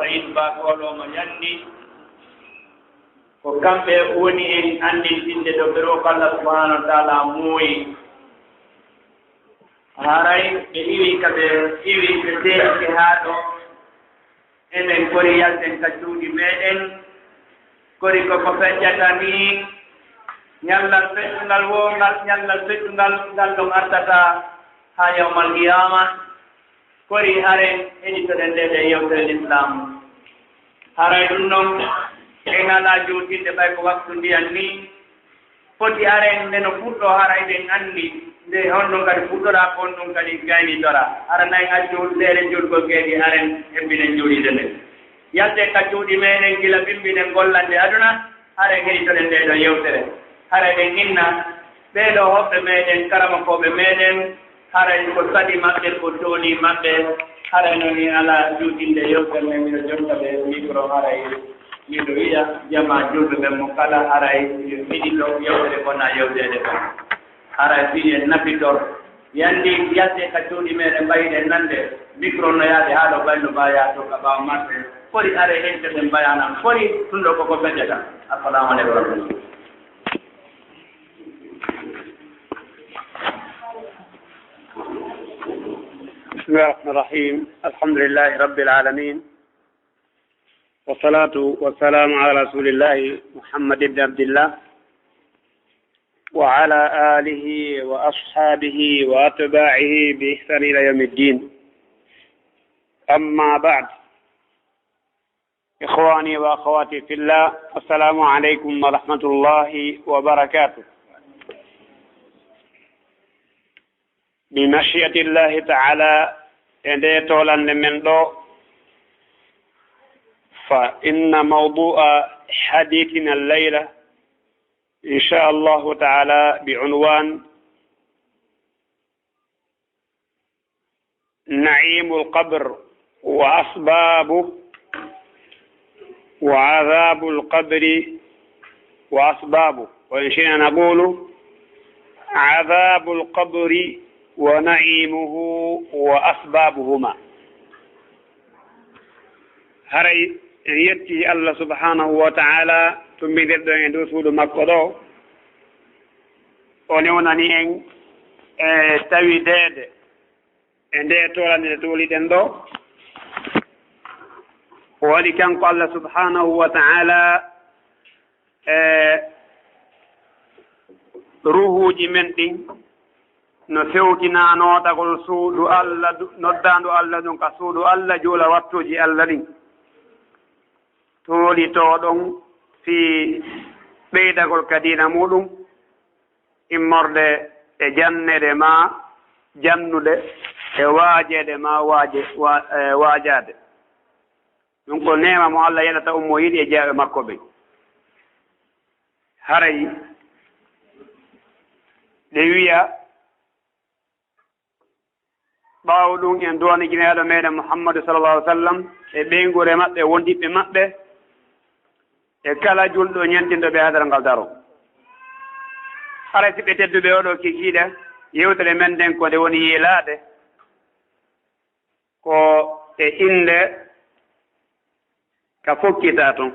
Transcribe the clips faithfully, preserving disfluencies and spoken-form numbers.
Ibrahim Ba Koolo mo Ñanndi, ko kamɓe woni en anndintinde ɗo ɓe ɗo ko Allah subhanahu wa taala muuyi. Haray ɓe iwi ka ɓe iwi ɓe seedike haa ɗo. Enen kori yalten ka cuuɗi meɗen, kori koko feƴƴata ni, ñallal feƴƴungal wo ngal, ñallal feƴƴungal ngal ɗon artata haa yawmal qiyaama. Kori haren heɗitoɗen nde ɗe yewtere Lislaam. Haray ɗum noon, en alaa juutinde ɓay ko waktu ndiyan ni. Foti haren nde no fuɗɗo, haray ɗen anndi nde honɗum kadi fuɗɗoraa, ko honɗum kadi gaynitoraa. Hara na en accu leere juulgol geedi, haren hebbinen juulide nde. Yalten ka cuuɗi meɗen gila bimmbiɗen gollande aduna, haren heɗitoɗen nde ɗo yewtere. Haray ɗen inna ɓee ɗo hoɓɓe meɗen, karamokooɓe meɗen, haray ko sali maɓɓe, ko doolii maɓɓe, haray no ni alaa juutinde yewtere nden, miɗo jonta ɓe micro, haray miɗo wiya jamaa juulɓe ɓen mo kala, haray yo heɗito yewtere ko na yewteede ɗon. Haray fii en nafitor, yandi yalten ka cuuɗi meɗen, mbayiɗen nande micro no yaade haa ɗo, bayno baya to ka ɓaawo marse, fori are hente ɓen bayana, fori tun ɗo koko feƴƴata. Assalamu aleykum wa rahmatullah. بسم الله الرحمن الرحيم. الحمد لله رب العالمين. والصلاة والسلام على رسول الله محمد بن عبد الله وعلى آله وأصحابه وأتباعه بإحسان إلى يوم الدين. أما بعد. إخواني وأخواتي في الله، السلام عليكم ورحمة الله وبركاته. بمشيئة الله تعالى، e nde tolande men ɗo, فإن موضوع حديثنا الليلة إن شاء الله تعالى بعنوان نعيم القبر وأسبابه، وعذاب القبر وأسبابه، وإن شئنا نقول عذاب القبر ونعيمه وأسبابهما. Haray en yetti Allah subhanahu wa ta'ala, tummbindirɗo en e dow suudu makko ɗo, o newnani en e tawideede e nde tolande nde toliɗen ɗo. O waɗi kanko Allah subhanahu wa ta'ala e ruhuuji men ɗin no fewtinaa nootagol suudu Allah du-, noddaandu Allah ndun ka suudu Allah, juula wattuuji Allah ɗin. Toolitoo ɗon fii ɓeydagol ka diina muuɗum, immorde e janneede maa jannude, e waajeede maa waaje-, wa-, e waajaade. Ɗum ko neema mo Allah yeɗata ummoyii e jeyaaɓe makko ɓen. Haray ɗe wiya, ɓaawo ɗum en duwani jinayaaɗo meɗen Muhammadu sallallahu alaihi wasallam e ɓeynguure maɓɓe, wondiɓɓe maɓɓe, e kala julɗo ñentinɗo ɓe hadara ngal daro. Haray si ɓe tedduɓe oɗo kikiiɗe, yewtere men nden ko nde woni yiilaade, ko e innde ka fokkita ton.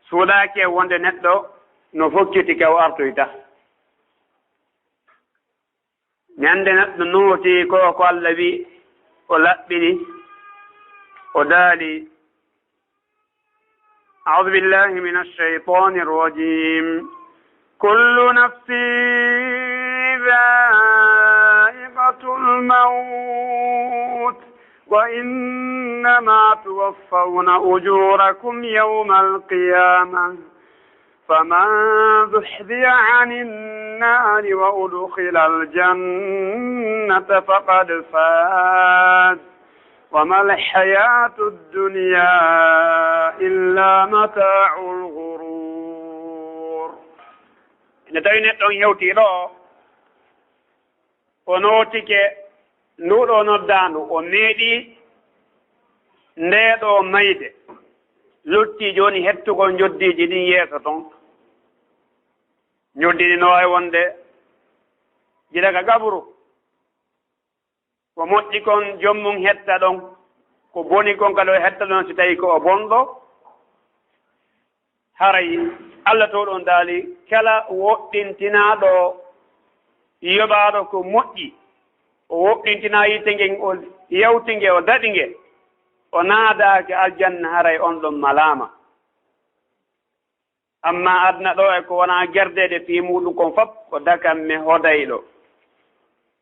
Suuɗaaki e wonde neɗɗo no fokkiti ka o artoyta. Ñande neɗɗo nooti ko, ko Allah wi, o laɓɓini, o daali. أعوذ بالله من الشيطان الرجيم. كل نفس ذائقة الموت وإنما توفون أجوركم يوم القيامة فمن زحزح عن النار وأدخل الجنة فقد فاز وما الحياة الدنيا إلا متاع الغرور. Ene tawi neɗɗo on hewtii ɗo, o nootike nduɗo noddaandu, o meeɗii ndee ɗoo mayde. Luttii jooni hettugol njoddiiji ɗin yeeso ton. Njoddi ndi no waawi wonde gila ka qabru. Ko moƴƴi kon joom mum hetta ɗon. Ko boni kon kadi o hetta ɗon si tawii ko o bonɗo. Haray Allah towɗo on daali, kala woɗɗintinaaɗo, yoɓaaɗo ko moƴƴi, o woɗɗintinaa yiite ngen, o yawti nge, o daɗi nge, o naadaaki aljanna, haray on ɗon malaama. Amma aduna ɗoo e ko wonaa gerdeede fii muuɗum kon fop, ko dakamme hodayɗo.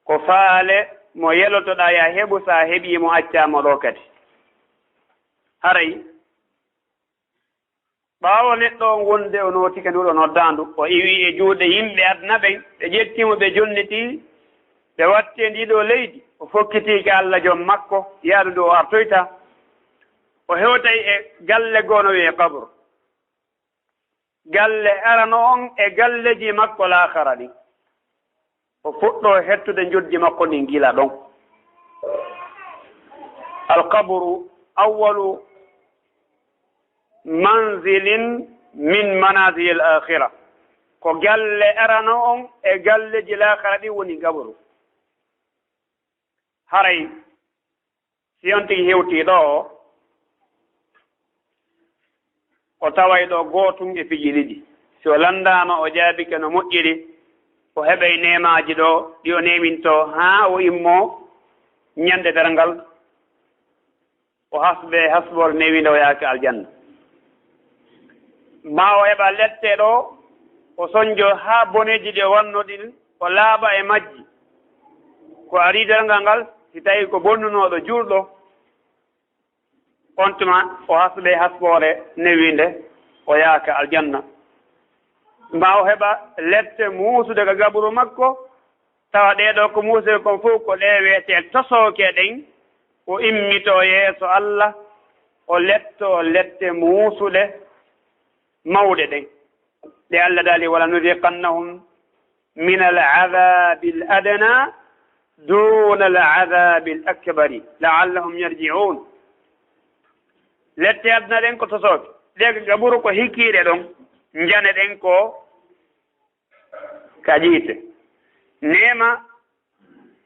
Ko faale mo yelotoɗaa yaa heɓu, so a heɓii mo, accaa mo ɗoo kadi. Haray, ɓaawo neɗɗo on wonde o nootike nduɗo noddaandu, o iwii e juuɗe yimɓe aduna ɓen, ɓe ƴettii mo, ɓe jonnitii, ɓe watti e ndii ɗoo leydi, o fokkitii ka Allah Jom makko, yaadude o artoyta, o hewtay e galle goo no wi'ee qabru. Galle arano on e galleeji makko laakhara ɗin. O fuɗɗoo hettude njoddi makko ndin gila ɗon. Alqabru awwalu manzilin min manazilil akhira. Ko galle arano on e galleeji laakhara ɗin woni qabru. Haray si on tigi hewtii ɗoo, o taway ɗoo gootun e piiji ɗiɗi. Si o lanndaama, o jaabike no moƴƴiri, o heɓay neemaaji ɗoo, ɗi o neemintoo haa o immoo ñannde darngal, o hasbee hasboore newiinde, o yaake aljanna. Maa o heɓa lette ɗoo, o sonjoo haa boneeji ɗi o wannoo ɗin, o laaɓa e majji. Ko arii darngal ngal, si tawii ko bonnunooɗo juulɗo, on tuma o hasbee hasboore newiinde, o yaaka aljanna. Maa o heɓa lette muusude ka gaburu makko, tawa ɗee ɗoo ko muusiree kon fow ko ɗee wi'etee tosooke ɗen, o immitoo yeeso Allah, o lettoo lette muusuɗe mawɗe ɗen. Ɗe Allah daali, "Wala nuziqannahum min al-'adhabil adna duna al-'adhabil akbari la'allahum yarji'un." Lette aduna ɗen ko tosooke, ɗe ka gaburu ko hikiiɗe ɗon, njane ɗen ko ka yiite. Neema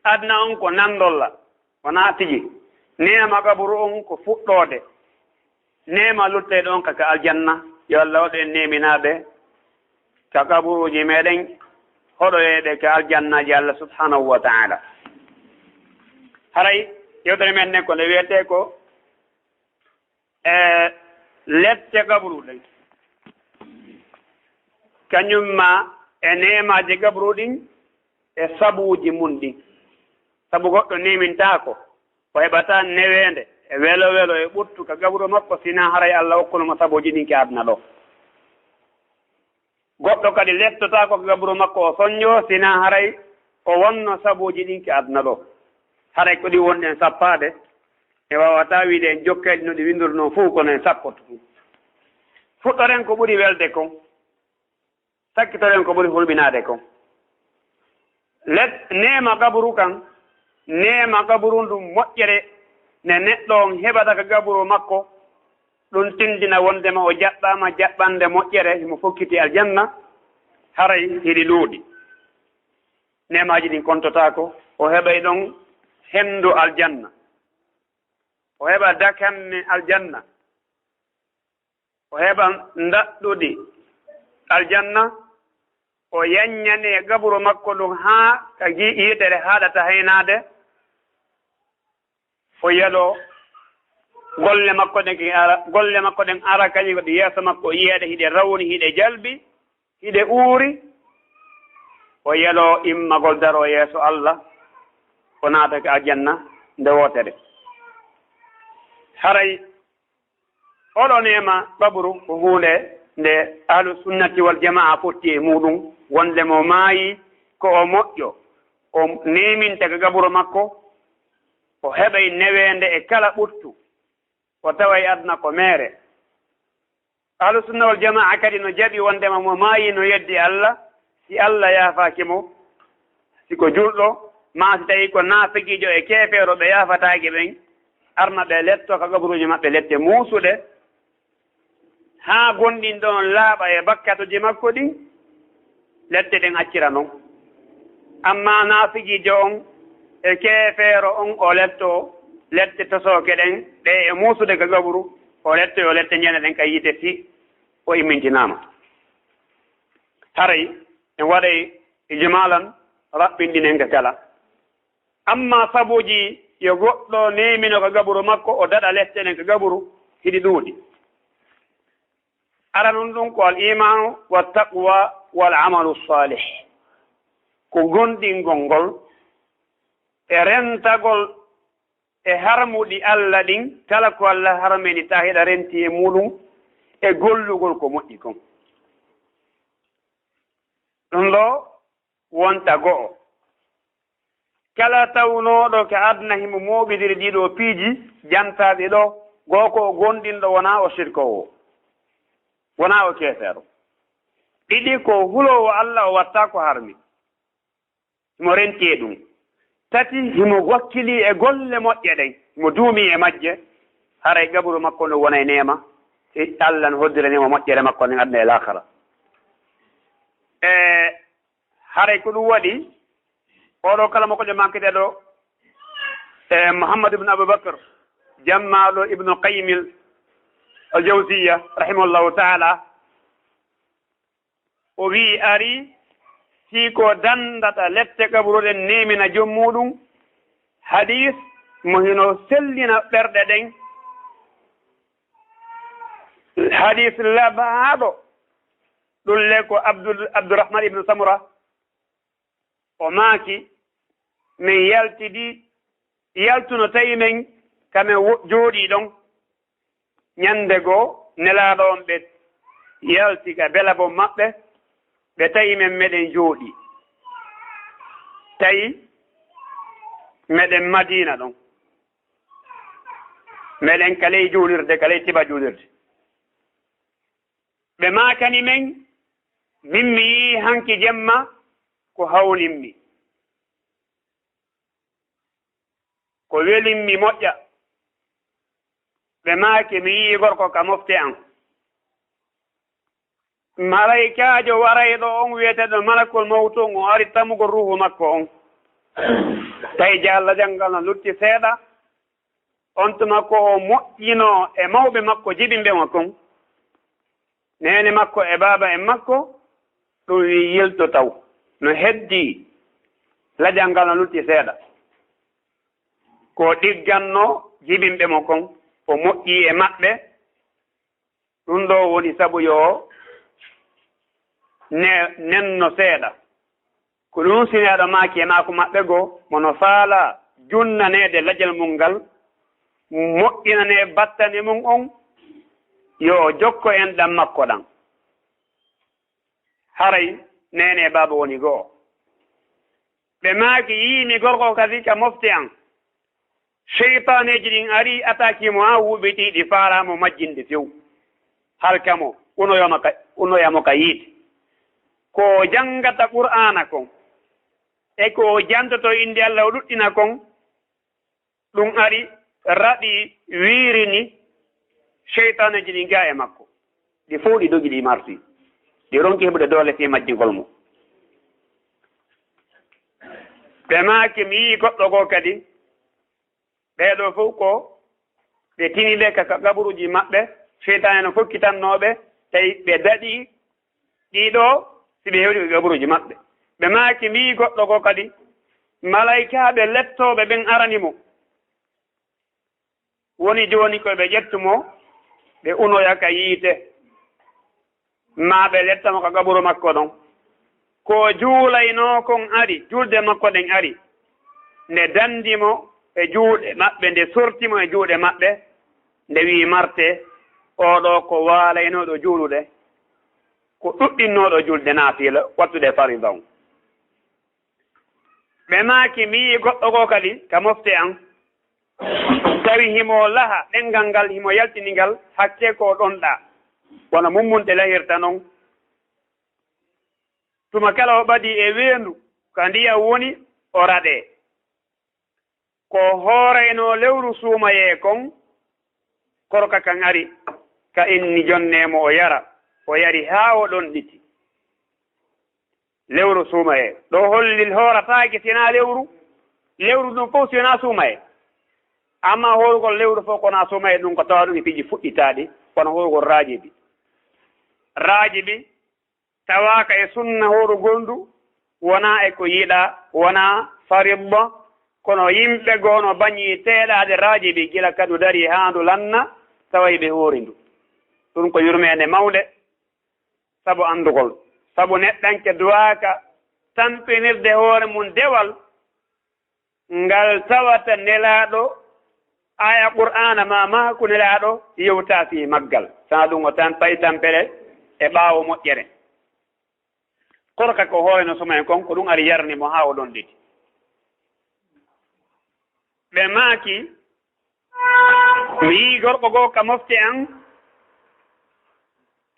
aduna on ko nandolla, wonaa tigi. Neema qaburu on ko fuɗɗoode. Neema lutteeɗo on ka, ka aljanna. Yo Allah waɗu en neeminaaɓe ka qaburuuji meɗen, hoɗoyeeɓe ka aljannaaji Allah subhanahu wa ta'ala. Haray yewtere men nden ko nde wiyetee ko e lette gabru ɗen, kañum ma e neemaaji gabru ɗin e sabuuji mun ɗin. Sabu goɗɗo neemintaako, o heɓataa neweende e welo welo e ɓuttu ka gabru makko, sinaa haray Allah okkuno mo sabuuji ɗin ki aduna ɗoo. Goɗɗo kadi lettotaako ka gaburu makko o sonjoo, sinaa haray o wonno sabuuji ɗin ki aduna ɗoo. Haray ko ɗi wonɗen sappaade, en waawataa wiide en jokkay ɗi no ɗi winndori non fow, kono en sakkoto ɗum. Fuɗɗoren ko ɓuri welde kon, sakkitoren ko ɓuri hulɓinaade kon. Let-, neema gaburu kan, neema gaburu ndun moƴƴere nde neɗɗo on heɓata ka gaburu makko, ɗun tindina wondema o jaɓɓaama jaɓɓande moƴƴere, himo fokkiti aljanna, haray hiɗi ɗuuɗi. Neemaaji ɗin kontotaako, o heɓay ɗon henndu aljanna, o heɓa dakamme aljanna. O heɓa ndaɗɗudi aljanna, o yaññane gaburu makko ndun haa ka gi-, yiitere haaɗata haynaade, o yelo golle makko ɗen ke ara, golle makko ɗen ara kañum waɗi yeeso makko, o yiya ɗe hiɗe rawni, hiɗe jalbi, hiɗe uuri, o yelo immagol daro yeeso Allah, o naata ka aljanna nde wootere. Haray Oɗo neema qabru ko huunde nde ahlu sunnati wal jamaa fotti e muuɗum, wonde mo maayi ko o moƴƴo, o neeminta ka gaburo makko, o heɓay neweende e kala ɓuttu, o taway aduna ko meere. Ahlu sunna wal jamaa kadi no jaɓi wondema mo maayi no yeddi Allah, si Allah yaafaaki mo, si ko julɗo, maa si tawi ko naafiqiijo e keefeero ɓe yaafataake ɓen, arma ɓe letto ka gaburuuji maɓɓe lette muusuɗe, haa gonɗinɗo on laaɓa e bakkatuuji makko ɗin, lette ɗen accira non. Amma naafiqiijo on e keefeero on o letto, lette tosooke ɗen, ɗe e muusude ka gaburu, o lettoyo lette ñande ɗen ka yiite si o immintinaama. Haray en waɗay ijmaalan raɓɓinɗinen ka kala. Amma sabuuji yo goɗɗo neemino ka gaburu makko, o daɗa lette ɗen ka gaburu, hiɗi ɗuuɗi. Aranun ɗun ko al imaanu wa taqwa wal amalu salih. Ko gomɗingol ngol e rentagol e harmuɗi Alla ɗin, kala ko Alla harmini ta hiɗa renti e muɗum, e gollugol ko moƴƴi kon. Ɗun ɗoo wonta go'o. Kala tawnooɗo ka aduna himo mooɓidiri ɗii ɗoo piiji jantaaɗi ɗoo, goo ko o gomɗinɗo, wonaa o sirkoowo, wonaa o keefeero. Ɗiɗi, ko huloowo Alla, o watta ko harmi. Himo renti e ɗun. Tati, himo wakkili e golle moƴƴe ɗen, himo duumi e majje, haray gaburu makko ndun wonay neema, si Alla no hoddirani mo moƴƴere makko nden aduna e laakara. E haray ko ɗun waɗi, oo ɗoo kala mo ko ƴe mankiteɗo, e Muhammad ibn Abubakar, jammaaɗo Ibnu Qayyim al Jawziyya, rahimahullahu taala, o wi'i, ari fii ko dandata lette gaburu ɗen neemina jom muɗum, hadiis mo hino sellina ɓerɗe ɗen. Hadiis labaaɗo, ɗun le ko Abdul, Abdurrahman ibn Samura, o maaki, min yaltidi, yaltuno tawi men ka men wo-, jooɗii ɗon. Ñande goo, Nelaaɗo on ɓe yalti ka belabon maɓɓe, ɓe tawi men meɗen jooɗii. Tawi meɗen Madiina ɗon. Meɗen ka ley juulirde, ka ley tiba juulirde. Ɓe maakani men, min mi yi'ii hanki jemma ko hawnimmi, ko welimmi moƴƴa. Ɓe maaki, mi yi'ii gorko ka mofte an. Malaykaajo warayɗo on wi'eteeɗo Malakul Mawtu on, o ari tamugol ruuhu makko on. Tawi jalla janngal no lutti seeɗa, on tuma ko o moƴƴinoo e mawɓe makko jibinɓe mo kon, neene makko e baaba en makko, ɗun wi'i, yilto taw. No heddii, lajal ngal no lutti seeɗa. Ko o ɗigganno jibinɓe mo kon, o moƴƴii e maɓɓe. Ɗun ɗoo woni sabu yo ne-, nenno seeɗa. Ko ɗun sineeɗo maaki e maaku maɓɓe goo, mo no faalaa junnaneede lajal mun ngal, moƴƴinanee battane mun on, yo o jokko enɗan makko ɗan. Haray neene e baaba woni go'o. Ɓe maaki, yi'ii mi gorko kadi ka mofte an. Seytaaneeji ɗin arii, ataakii mo haa wuuɓitii, ɗi faalaa mo majjinde few. Halka mo, unoya mo ka, unoya mo ka yiite. Ko o janngata Qur'aana kon, e ko o jantoto innde Alla o ɗuɗɗina kon, ɗun ari, raɗi, wiirini seytaaneeji ɗin gaa e makko. Ɗi fow ɗi dogi, ɗi marsi. Ɗi ronki heɓude doole fii majjingol mo. Ɓe maaki, mi yi'ii goɗɗo goo kadi. Ɓee ɗoo fow ko ɓe tini ɓe ka, ka gaburuuji maɓɓe, seytaane no fokkitannoo ɓe, tawi ɓe daɗii ɗii ɗoo, si ɓe hewti ko gaburuuji maɓɓe. Ɓe maaki, mi yi'ii goɗɗo goo kadi, malaykaaɓe lettooɓe ɓen arani mo. Woni jooni ko ɓe ƴettu mo, ɓe unoya ka yiite. Maa ɓe letta mo ka gaburu makko ɗon. Ko o juulaynoo kon ari, julde makko ɗen ari. Nde dandi mo e juuɗe maɓɓe, nde sorti mo e juuɗe maɓɓe, nde wi'i, marte, oo ɗoo ko waalaynooɗo juulude, ko ɗuɗɗinnooɗo julde naafila, wattude fariida on. Ɓe maaki, mi yi'i goɗɗo goo kadi ka mofte an. Tawi himo laha ɗenngal ngal, himo yaltini ngal, hakke ko o ɗonɗaa, wano mummunte lahirta non. Tuma kala o ɓadii e weendu, ka ndiyan woni, o raɗee. Ko hooraynoo lewru suumayee kon, korka kan ari, ka inni jonnee mo o yara, o yari haa o ɗonɗiti. Lewru suumayee. Ɗoo holli hoorataake si wanaa lewru, lewru ndun fow si wanaa suumayee. Amma hoorugol lewru fof, kono a suumayii ɗum, ko tawa ɗum e piiji fuɗɗitaaɗi, kono hoorugol raajibi. Raajibi tawaaka e sunna hoorugol ndu, wonaa e ko yiɗaa, wonaa faridda, kono yimɓe goo no bañi teeɗaade raajibi gila ka ndu darii haa ndu lanna, tawa ɓe hoori ndu. Ɗum ko yurmeende mawnde, sabu anndugol. Sabu neɗɗanke duwaaka tampinirde hoore mum dewal ngal tawata Nelaaɗo, aaya Qur'aana maa maaku Nelaaɗo yewtaa fii maggal. Sana ɗum o tan tawi tampere e ɓaawo moƴƴere. Korka ko hoore no suma en kon, ko ɗum ari yarni mo haa o ɗon ɗiti. Ɓe maaki, mi yii gorko goo ka mofte an,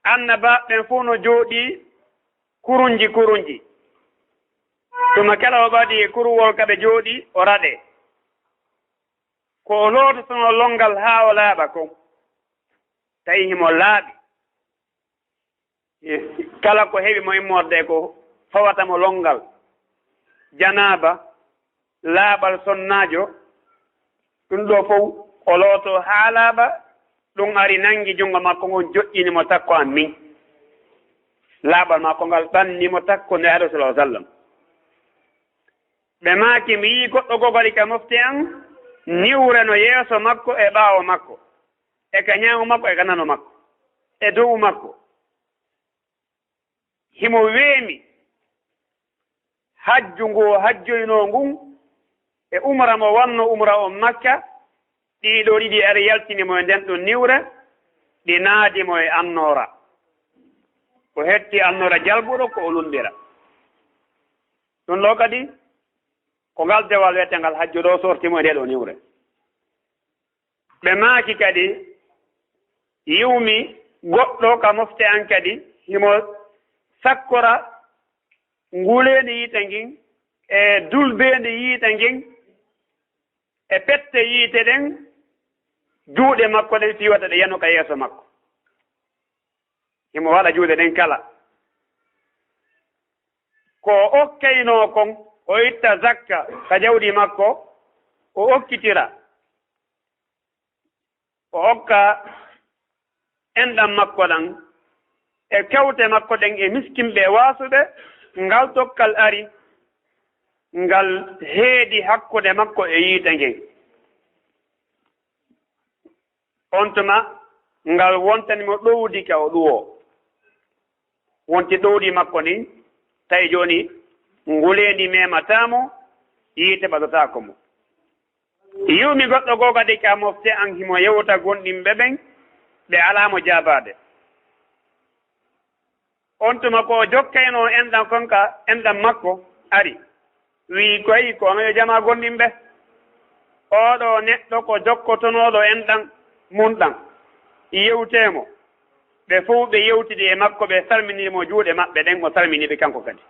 annabaaɓe ɓen fof no jooɗii kurunji kurunji. Tuma kala o ɓadii e kuruwol ka ɓe jooɗii, o raɗee. Ko o loototonoo lonngal haa o laaɓa kon, tawi himo laaɓi. Kala ko heɓi mo immorde ko fawata mo lonngal, janaaba, laaɓal sonnaajo, ɗum ɗoo fof o lootoo haa laaɓa, ɗum ari nanngi junngo makko ngon, joƴƴini mo takko an min. Laaɓal makko ngal ɓanni mo takko Nelaaɗo, sallallahu alaihi wasallam. Ɓe maaki, mi yii goɗɗo goo kadi ka mofte an, niwre no yeeso makko e ɓaawo makko, e ka ñaamo makko, e ka nano makko, e dow makko. Himo weemi hajju ngu o hajjoynoo ngun, e umra mo wannoo umra on Makka, ɗii ɗoo ɗiɗi ari yaltini mo e nden ɗon niwre, ɗi naadi mo e annoora. O hetti annoora jalbuɗo ko o lunndira. Ɗum ɗoo kadi, ko ngal dewal wi'eteengal hajju ɗoo sorti mo e ndee ɗoo niwre. Ɓe maaki kadi, yi'umi goɗɗo ka mofte an kadi, himo sakkora nguleendi yiite ngin, e dulbeendi yiite ngin, e pette yiite ɗen, juuɗe makko ɗen fii wata ɗe yano ka yeeso makko. Himo waɗa juuɗe ɗen kala. Ko o okkaynoo kon, o itta zakka ka jawdi makko, o okkitira. O okka enɗan makko ɗan, e kewte makko ɗen, e miskinɓe waasuɓe, ngal dokkal ari, ngal heedi hakkunde makko e yiite ngen. On tuma, ngal wontani mo ɗowdi ka o ɗuwoo. Wonti ɗowdi makko ndin, tawi jooni nguleendi memataa mo, yiite ɓadotaako mo. Yi'umi goɗɗo goo kadi ka mofte an, himo yewta gomɗinɓe ɓen, ɓe alaa mo jaabaade. On tuma ko o jokkaynoo enɗan kon ka enɗan makko, ari, wi'i, ko ayi, ko onon yo jamaa gomɗinɓe? Oo ɗoo neɗɗo ko jokkotonooɗo enɗan mun ɗan, yewtee mo. Ɓe fow ɓe yewtidi e makko, ɓe salminiri mo juuɗe maɓɓe ɗen, o salmini ɓe kanko kadi.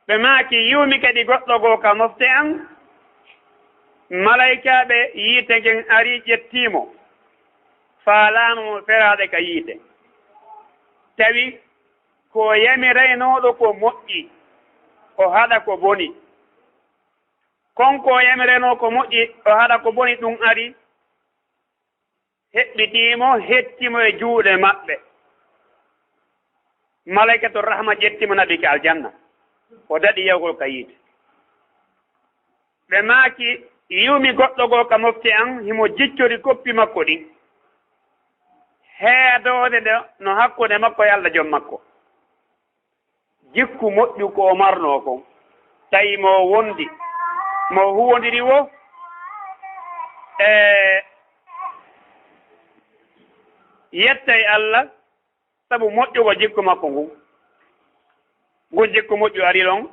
Ɓe maaki, yi'umi kadi goɗɗo goo ka mofte an, malaykaaɓe yiite ngen ari ƴetti mo, faalaama mo feraade ka yiite. Tawi ko o yamiraynooɗo ko moƴƴi, o haɗa ko boni. Kon ko o yamiraynoo ko moƴƴi, o haɗa ko boni, ɗum ari, heɓɓitii mo, hetti mo e juuɗe maɓɓe. Malaykatu rahma ƴetti mo, naɓi ka aljanna. O daɗi yahugol ka yiite. Ɓe maaki, yi'umi goɗɗo goo ka mofte an, himo jiccori koppi makko ɗin. Heedoode nde no hakkunde makko e Alla Jom makko. Jikku moƴƴu ko o marnoo kon, tawi mo wondi, mo huwondiri wo e yetta e Alla, sabu moƴƴugol jikku makko ngun. Ngun jikku moƴƴu ari ɗon,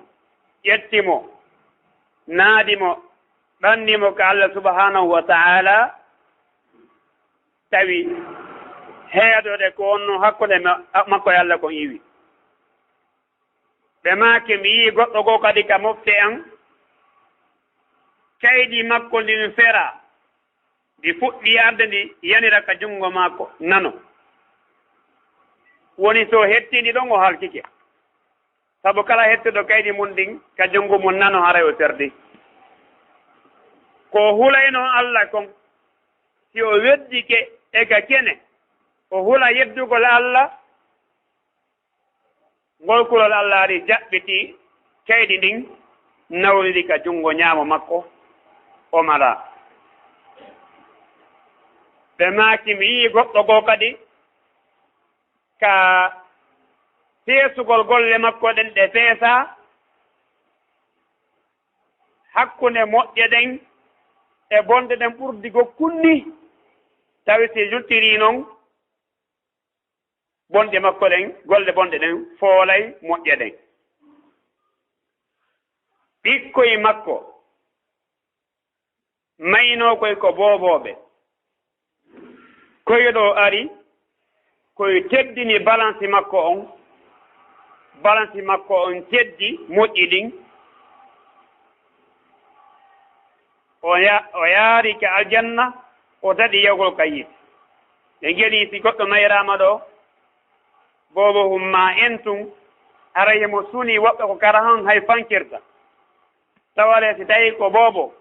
ƴetti mo, naadi mo, ɓanni mo ka Alla subhanahu wa ta'ala, tawi heedoode ko wonno hakkunde ma-, makko e Alla kon iwi. Ɓe maaki, mi yi'i goɗɗo goo kadi ka mofte an, kaydi makko ndin fera, ndi fuɗɗi arde, ndi yanira ka junngo makko nano. Woni so hettindi ɗon, o halkike. Sabu kala hettuɗo kaydi mun ndin ka junngo mun nano, haray o serdi. Ko o hulaynoo Alla kon, si o weddike e ka kene, o hula yeddugol Alla, ngol kulol Alla ari jaɓɓiti kaydi ndin, nawriri ka junngo ñaamo makko, o malaa. Ɓe maaki, mi yi'i goɗɗo goo kadi, ka feesugol golle makko ɗen ɗe feesaa, hakkunde moƴƴe ɗen e bonɗe ɗen ɓurdi gokkunni, tawi si yiltirii non, bonɗe makko ɗen, golle bonɗe ɗen foolay moƴƴe ɗen. Ɓikkoy makko maynoo koy ko boobooɓe. Koyɗo ari, koy teddini balansi makko on, balansi makko on teddi moƴƴi ɗin. O ya-, o yaari ka aljanna, o daɗi yahugol ka yiite. Ɓe ngeli si goɗɗo mayraama ɗoo, boobo humma en tun, haray himo sunii woɓɓe ko kara han hay fankirta. Tawale si tawi ko boobo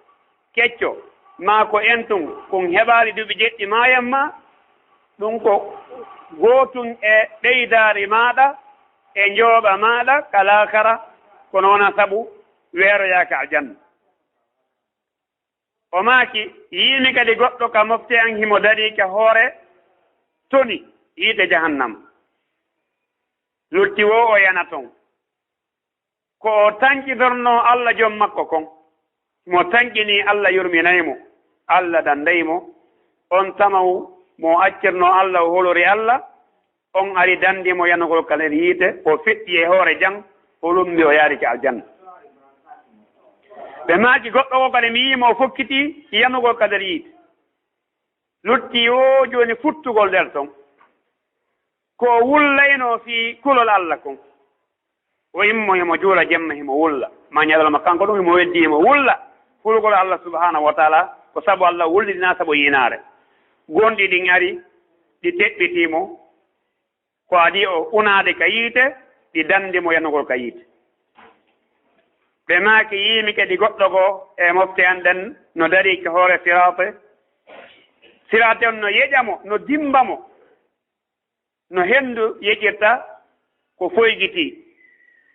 kecco, maa ko en tun, kun heɓaali duuɓi jeɗɗi maayan ma, ɗun ko gootun e ɓeydaari maaɗa, e njooɓa maaɗa ka laakara, kono wonaa sabu weeroyaa ka aljanna. O maaki, yi'imi kadi goɗɗo ka mofte an himo darii ka hoore toni yiite jahannama. Lutti woo o yana ton. Ko o tanƴidornoo Alla Jom makko kon. Mo tanƴinii, Alla yurminay mo, Alla dannday mo. On tama'u mo o accirnoo Alla, o hulori Alla, on ari danndi mo yanugol ka nder yiite, o feƴƴi e hoore jam, o lumbi, o yaari ka aljanna. Ɓe maaki, goɗɗo o kadi mi yi'i mo o fokkitii yanugol ka nder yiite. Lutti o jooni futtugol nder ton. Ko o wullaynoo fii kulol Alla kon. O immo himo juula jemma himo wulla. Ma ñalawma kanko ɗun himo weddi himo wulla. Hulugol Alla subhanahu wa taala ko sabu Alla wullidinaa sabu yiinaare. Gonɗi ɗin ari, ɗi teɓɓitii mo. Ko adii o unaade ka yiite, ɗi danndi mo yanugol ka yiite. Ɓe maaki, yiimi kadi goɗɗo goo e mofte an ɗen no darii ka hoore siraate. Siraate on no yeƴa mo, no dimmba mo, no henndu yeƴirta ko foygitii,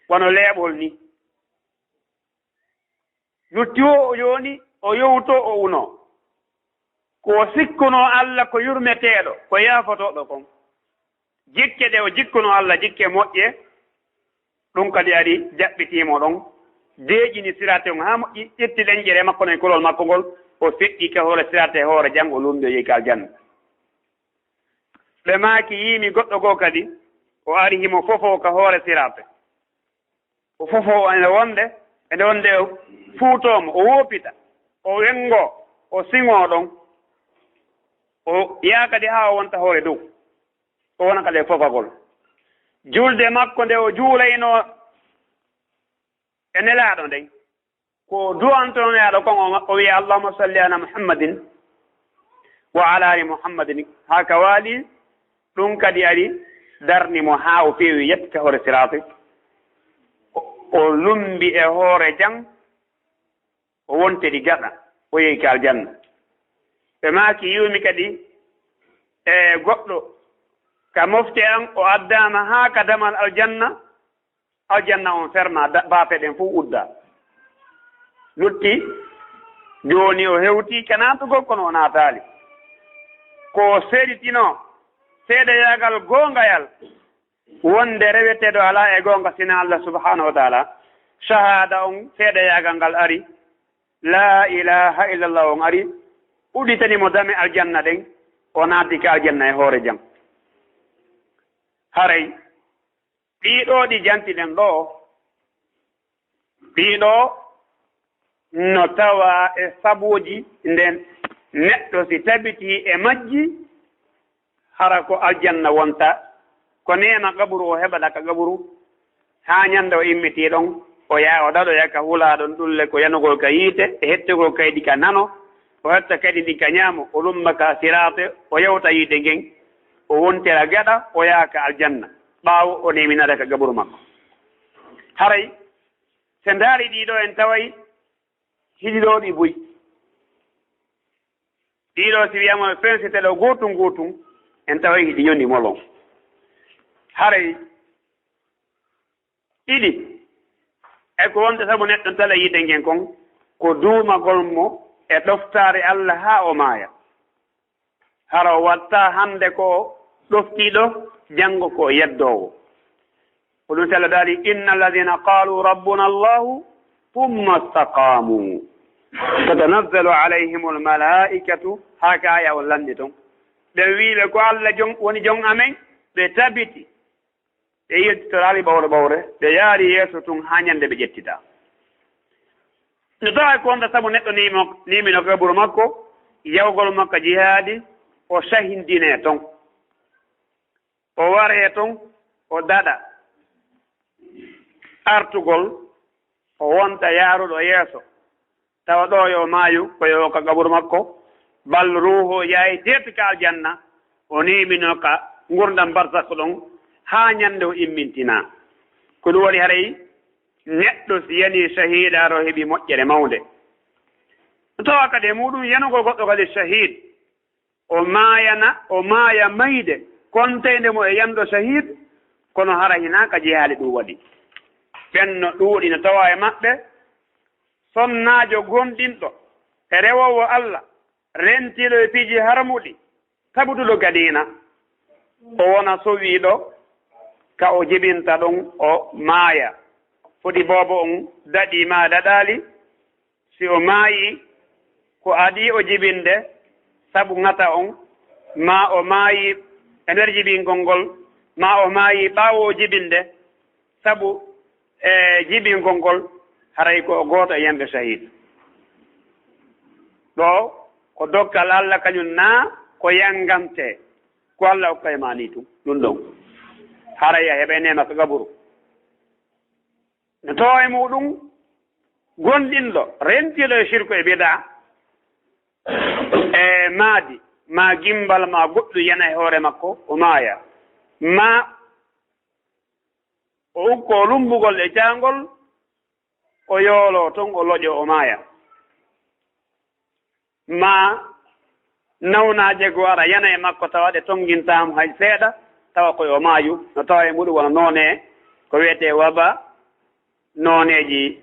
wano leeɓol ni. Lutti o, o jooni, o yowtoo, o unoo. Ko o sikkunoo Alla ko yurmeteeɗo, ko yaafotooɗo kon. Jikke ɗe o jikkunoo Alla, jikke moƴƴe, ɗun kadi ari jaɓɓitii mo ɗon, deeƴini siraate on haa moƴƴi, ƴetti leñƴere makko nden, kulol makko ngol, o feƴƴi ka hoore siraate hoore jam, o lumbi, o yehi ka aljanna. Ɓe maaki, yiimi goɗɗo goo kadi, o ari himo fofoo ka hoore siraate. O fofoo ene wonde, ene wonde fuutoo mo, o woopita, o wenngoo, o siŋoo ɗon. O yaha kadi haa o wonta hoore dow. O wona kadi e fofagol. Julde makko nde o juulaynoo e Nelaaɗo nden, ko o du'antonoo Nelaaɗo kon, o, o wi'a, "Allahumma salli ala Muhammadin wa ala ali Muhammadin." Haa ka waali, ɗun kadi ari darni mo haa o feewi, yetti ka hoore siraati. O, o lumbi e hoore jam, o wontiri gaɗa, o yehi ka aljanna. Ɓe maaki, yi'umi kadi e goɗɗo ka mofte an, o addaama haa ka damal aljanna, aljanna on fermaa, da-, baafe ɗen fow uddaa. Lutti, jooni o hewtii ka naatugol, kono o naataali. Ko o seeditinoo seedeyaagal goongayal, wonde reweteeɗo alaa e goonga sinaa Allah subhanahu wa taala. Shahaada on, seedeyaagal ngal ari, laa ilaaha illallah on ari, udditani mo dame aljanna ɗen, o naati ka aljanna e hoore jam. Haray ɗii ɗoo ɗi jantiɗen ɗoo, ɗii ɗoo no tawaa e sabuuji, nden neɗɗo si tabitii e majji, hara ko aljanna wonta, ko neema qaburu o heɓata ka qaburu, haa ñande o immitii ɗon, o yaha o daɗoya ka hulaa ɗon ɗulle, ko yanugol ka yiite e hettugol kaydi ka nano, o hetta kaydi ndin ka ñaamo, o lumba ka siraate, o yawta yiite ngen, o wontira gaɗa, o yaha ka aljanna, ɓaawo o neeminaade ka qaburu makko. Haray, si en ndaarii ɗii ɗoo, en taway hiɗi ɗoo ɗi buy. Ɗiɗo si wiyama ɓe fensite ɗo gootum gootum, en taway hiɗi yoni molon. Haray ɗiɗi, e ko wonta sabu neɗɗo tala yiide ngen kon, ko duumagol mo e ɗoftaare Allah haa o maaya. Hara o watta hannde ko ɗoftiiɗo, janngo ko yeddoowo. Ko ɗum Alla daali, "Inna alladhina qalu rabbuna Allahu thumma istaqamu tatanazzalu alayhimul malaikatu." Haa ka aya on lanni ton. Ɓe wiiɓe ko Allah jon, woni jon amen, ɓe tabiti. Ɓe yiltitoraali ɓawre ɓawre, ɓe yaari yeeso tun haa ñande ɓe ƴettita. No tawa ko wonta sabu neɗɗo nimo-, nimino ka kaburu makko, yawgol makko jihaadi, o sahindine ton. O waree ton, o daɗa artugol, o wonta yaaruɗo yeeso. Tawa ɗo yo maayu, ko yo ka kaburu makko, bal ruuhu yaay deeti ka aljanna, o nimino ka ngurndan barsakh ɗon, haa ñande o immintina. Ko ɗum woni haray neɗɗo si yani shahiidaaru, o heɓi moƴƴere mawnde. Tawa kadi e muɗum yanugol goɗɗo kadi shahiid, o maayana, o maaya mayde konteynde mo e yando shahiid, kono hara hinaa ka jihaali ɗum waɗi. Ɓen no ɗuuɗi no tawa e maɓɓe, sonnaajo gomɗinɗo e rewoowo Allah, rentiiɗo e piiji harmuɗi, tabutuɗo gadiina, o wona sowiiɗo ka o jibinta ɗon, o maaya. Foti boobo on daɗii maa daɗaali, si o maayii, ko adii o jibinde sabu ŋata on, maa o maayii e nder jibingol ngol, maa o maayii ɓaawo o jibinde sabu e jibingol ngol, haray ko o gooto e yimɓe shahiid. Ɗo ko dokkal Allah kañum naa ko yangante, ko Allah okkay maa nii tun, ɗum ɗon. Haray a heɓay neema ka kaburu. No tawa e muɗum gomɗinɗo, rentiiɗo e shirku e bid'a, e maadi, maa gimbal, maa goɗɗum yana e hoore makko, o maaya. Maa o ukkoo lummbugol e caangol, o yooloo ton, o loƴoo, o maaya. Maa nawnaaje goo ara yana e makko, tawa ɗe tonngintaamo hay seeɗa, tawa ko yo maayu, no tawa e muɗum wano noone ko wiyetee waba, nooneeji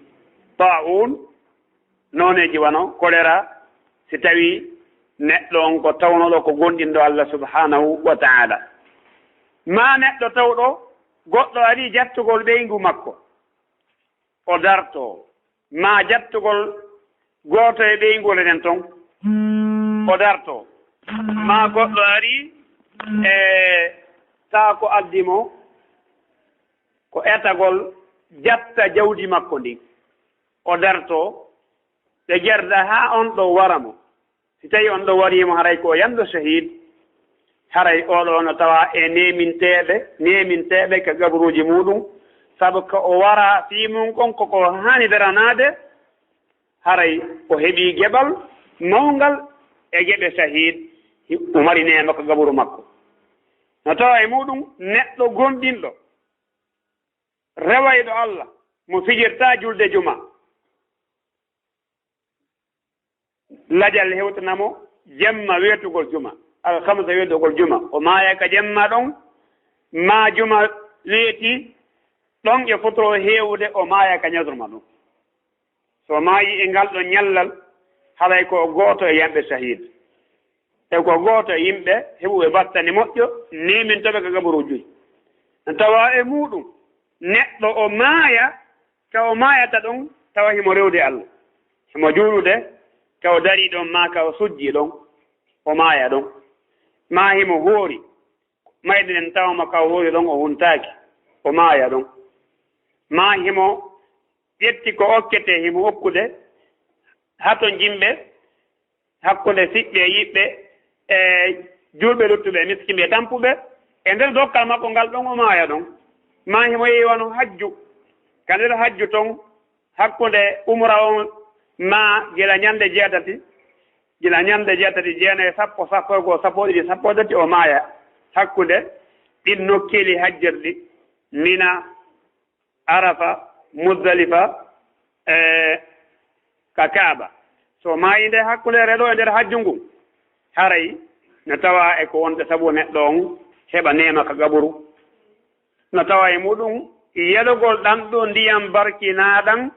taa'uun, nooneeji wano kolera, si tawii neɗɗo on ko tawnooɗo ko gomɗinɗo Allah subhaanahu wa ta'aala. Maa neɗɗo tawɗo goɗɗo arii jattugol ɓeyngu makko, o dartoo. Maa jattugol gooto e ɓeyngu enen ton, o dartoo. Maa goɗɗo arii e taa ko addi mo, ko etagol, jatta jawdi makko ndin, o dartoo, ɓe jarda haa on ɗo wara mo. Si tawii on ɗo warii mo, haray ko o yando shahiid, haray oo ɗoo no tawa e neeminteeɓe, neeminteeɓe ka gaburuuji muɗum, sabu ko o wara fii mun kon ko ko haani daranaade, haray o heɓii geɓal mawngal e geɓe shahiid, o mari neema ka gaburu makko. No tawa e muɗum neɗɗo gomɗinɗo, rewayɗo Allah, mo fijirtaa julde juma. Lajal hewtana mo jemma weetugol juma, alkamisa weetugol juma, o maaya ka jemma ɗon, maa juma weeti ɗon e fotoo heewude, o maaya ka ñalorma ɗon. So o maayii e ngal ɗon ñallal, haray ko o gooto e yimɓe shahiid. E ko gooto e yimɓe heɓuɓe battane moƴƴo, neemintooɓe ka gaburuuji. Tawa e muɗum, neɗɗo o maaya, ka o maayata ɗon, tawa himo rewde Allah. Himo juulude, ka o darii ɗon, maa ka o sujjii ɗon, o maaya ɗon. Maa himo hoori, mayde nden tawa mo ka o hoori ɗon, o huntaaki, o maaya ɗon. Maa himo ƴetti ko okkete, himo okkude hatonjinɓe, hakkunde siɓɓe e yiɓɓe, e juulɓe luttuɓe, miskinɓe tampuɓe, e nder dokkal makko ngal ɗon, o maaya ɗon. Maa himo yehi wano hajju, ka nder hajju ton, hakkunde umra on, maa gila ñande jeetati, gila ñande jeetati, jeenayi, sappo, sappo e goo, sappo e ɗiɗi, sappo e tati, o maaya hakkunde ɗin nokkeeli hajjirɗi, Mina, Arafa, Muzdalifa, e ka Kaaba. So maayii nde hakkundeere ɗoo e nder hajju ngun, Haray no tawa e ko wonta sabu neɗɗo on heɓa neema ka gaburu. No tawa e muɗum yelogol ɗan ɗo ndiyam barkinaaɗan,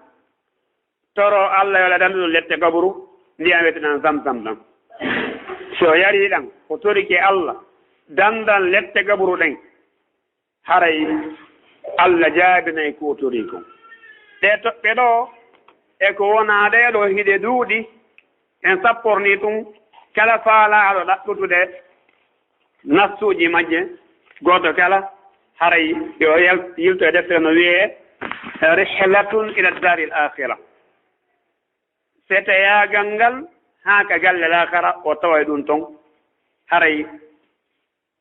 toro Allah yo Allah dandu ɗum lette gaburu, ndiyam wiyeteendan Zamzam ɗan. Si o yari ɗan, o torike Allah dandan lette gaburu ɗen, haray Allah jaabinay ko o torii kon. Ɗee toɓɓe ɗoo e ko wonaa ɗee ɗoo hiɗe ɗuuɗi, en sappornii ɗum, kala faalaaɗo ɗaɓɓutude nassuuji majje, gooto kala haray yo yal-, yilto e deftere no wiyee Rihlatun ila Daaril Aakhira. Seteyaagal ngal haa ka galle laakara, o taway ɗum ton. Haray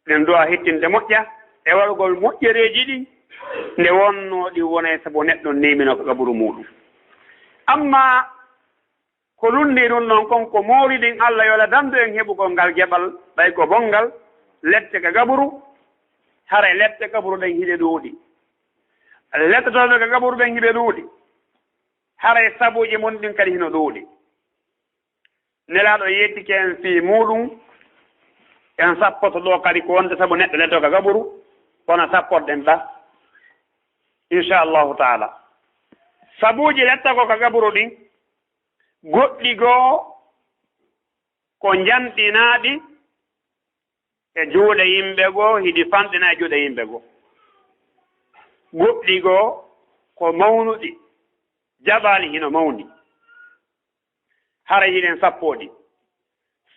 ɗen du'a hittinde moƴƴa e waɗugol moƴƴereeji ɗi nde wonnoo ɗi wonay sabu neɗɗo neemino ko gaburu muuɗum. Amma ko lunndii ɗum ɗon kon ko moori ɗin, Allah yo Allah dandu en heɓugol ngal geɓal, ɓay ko bonngal, lette ka gaburu, haray lette gaburu ɗen hiɗe ɗuuɗi. Lettotooɓe ka gaburu ɓen hiɓe ɗuuɗi. Haray sabuuji mun ɗin kadi hino ɗuuɗi. Nelaaɗo yettike en fii muuɗum, en sappoto ɗoo kadi ko wonde sabu neɗɗo lettoo ka gaburu, kono sapporɗen ɗa, insha Allahu taala. Sabuuji lettagol ka gaburu ɗin, goɗɗi goo ko njanɗinaaɗi e juuɗe yimɓe goo, hiɗi fanɗina e juuɗe yimɓe goo. Goɗɗi goo ko mawnuɗi, jaɓaali hino mawni. Hara hiɗen sappoo ɗi.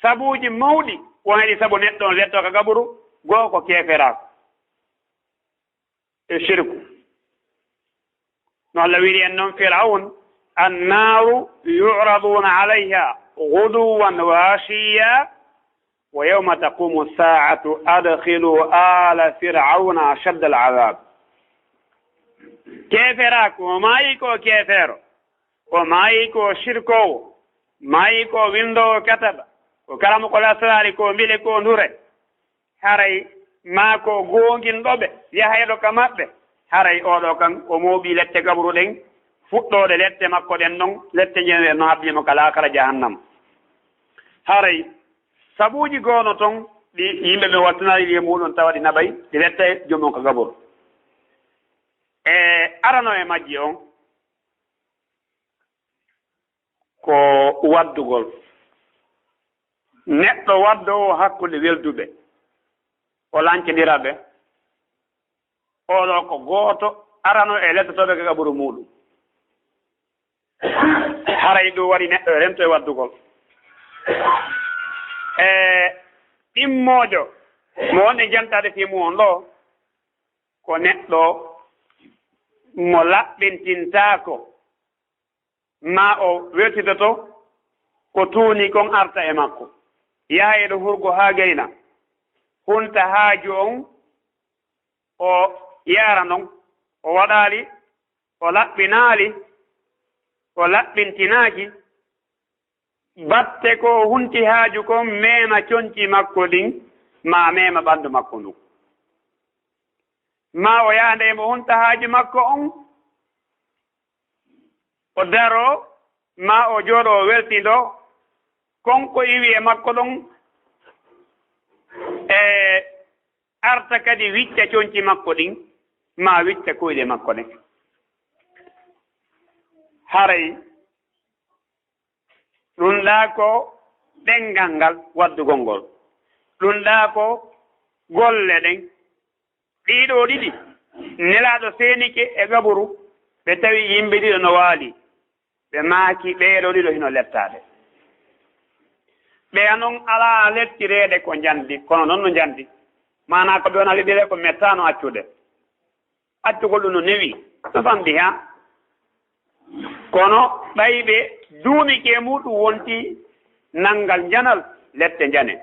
Sabuuji mawɗi wonay ɗi sabu neɗɗo on lettoo ka gaburu, goo ko keeferaaku. E shirku. No Allah wiiri en non Fir'awn, "Annaaru yu'raduuna alayha ghuduwwan wa ashiyya wa yawma taqumu saa'atu adkhilu aala Fir'awna ashadda al-'adhaab." Keeferaaku, o maayi ko keefeero, o maayi ko shirkoowo, maayi ko winndoowo kataba, ko karamokol asraari, ko mbile, ko ndure. Haray maa ko goonginɗo ɓe, yaha e ɗo ka maɓɓe. Haray oo ɗoo kan, o mooɓii lette gaburu ɗen, fuɗɗoode lette makko ɗen ɗon, lette njeewe no habbii mo ka laakara jahannama. Haray sabuuji goono ton, ɗi yimɓe ɓe wattanaali ɗi e muuɗum, tawa ɗi naɓay, ɗi lette joomum ka gaburu. E arano e majji on, ko waddugol. Neɗɗo waddoowo hakkunde welduɓe, o lancindira ɓe, oo ɗoo ko gooto arano e lettotooɓe ka gaburu muuɗum. Haray ɗum waɗi neɗɗo e rento e waddugol. E ɗimmoojo mo wonɗen jantaade fii mum on ɗoo, ko neɗɗo mo laɓɓintintaako maa o weltitoto ko tuuni kon arta e makko, yaha e ɗo hurgo haa gayna, hunta haaju on, o yaara non, o waɗaali, o laɓɓinaali, o laɓɓintinaaki, batte ko o hunti haaju kon meema conci makko ɗin, maa meema ɓanndu makko ndun. Maa o yaha nde mo hunta haaju makko on, o daroo, maa o jooɗoo, o weltindoo, kon ko iwi e makko ɗon, e arta kadi wicca conci makko ɗin, maa wicca koyɗe makko ɗen. Haray ɗun ɗaa ko ɗenngal ngal waddugol ngol. Ɗun ɗaa ko golle ɗen. Ɗii ɗoo ɗiɗi, Nelaaɗo seenike e gaburu, ɓe tawi yimɓe ɗiɗo no waali. Ɓe maaki, ɓee ɗoo ɗiɗo hino lettaade. Ɓeya non alaa lettireede ko njandi, kono non no njandi. Maanaa ko ɓe wona wiɓire ko mettaano accude. Accugol ɗum no newi, no famɗi haa. Kono ɓay ɓe duumike muɗum wonti nanngal njanal, lette njane.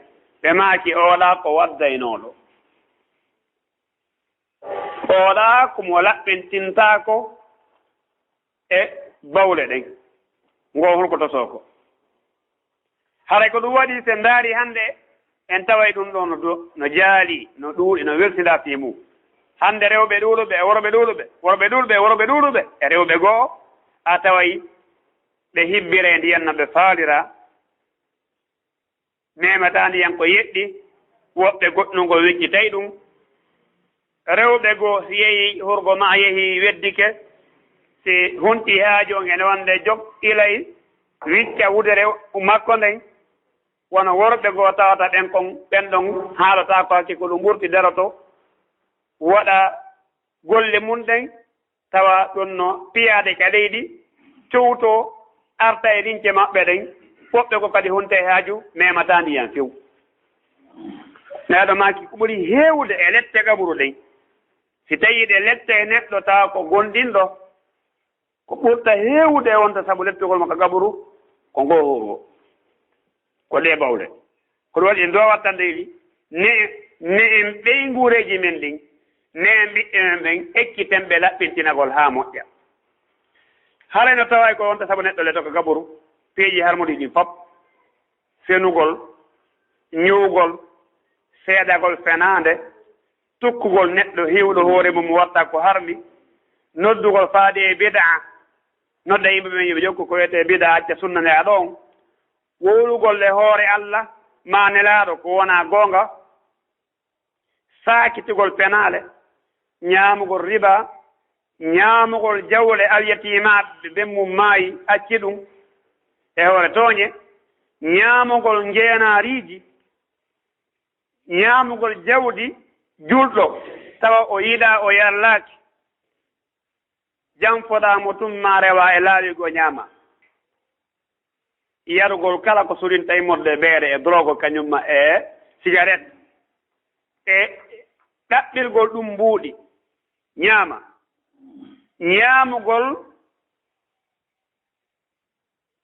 Ɓe maaki, "Ooɗaa ko waddaynooɗo. Ooɗaa ko mo laɓɓintintaako e bawle ɗen. Ngo hulkototoo ko." Haray ko ɗum waɗi, si en ndaari hannde, en taway ɗum ɗoo no do-, no jaali, no ɗuuɗi, no weltindaa fii mum. Hannde rewɓe ɗuuɗuɓe e worɓe ɗuuɗuɓe, worɓe ɗuuɗuɓe e worɓe ɗuuɗuɓe, e rewɓe goo, a taway ɓe hibbira e ndiyan no ɓe faalira. Memata ndiyan ko yeɗɗi, woɓɓe goɗɗungol weccitay ɗum. Rewɓe goo, si yehi hurgo maa yehi weddike, si hunti haaju on ene wonde jog ilay wicca wudere makko nden, wano worɓe goo tawata ɓen kon, ɓen ɗon haalata ko hakke ko ɗum ɓurti daroto, waɗa golle mun ɗen, tawa ɗum no piyaade ka leydi, cowto arta e lince maɓɓe ɗen, woɓɓe ko kadi hunta e haaju memata ndiyan few. Neɗɗo maaki ko ɓuri heewude e lette qaburu ɗen, si tawi ɗe lette e neɗɗo tawa ko gondinɗo, ko ɓurta heewude e wonta sabu lettugol mo ka qaburu, ko ngoo hurgo. Ko ɗee bawɗe. Ko ɗum waɗi en duwa wattande ɗi. Ne, ne en ɓeynguureeji men ɗin, ne en ɓiɓɓe men ɓen, ekkiten ɓe laɓɓintinagol haa moƴƴa. Haray no taway ko wonta sabu neɗɗo leto ka gaburu, peeji harmuɗi ɗin fop, fenugol, ñuwgol, seedagol fenaande, tukkugol neɗɗo heewɗo hoore mum watta ko harmi, noddugol faade e bidaa, nodda yimɓe ɓen yo ɓe jokku ko wiyetee bidaa, acca sunna nelaaɗo on, wowlugol e hoore Allah maa nelaaɗo ko wonaa goonga, saakitugol penaale, ñaamugol riba, ñaamugol jawle alyatiimaaɓe ɓen mum maayi, acci ɗum e hoore tooñe, ñaamugol njeenaariiji, ñaamugol jawdi julɗo tawa o yiɗaa, o yarlaaki, janfoɗaa mo tun maa rewa e laawi goo ñaama. Yarugol kala ko surinta immorde e ɓeere e drogue, kañum ma e cigarette, e ɗaɓɓirgol ɗum mbuuɗi, ñaama. Ñaamugol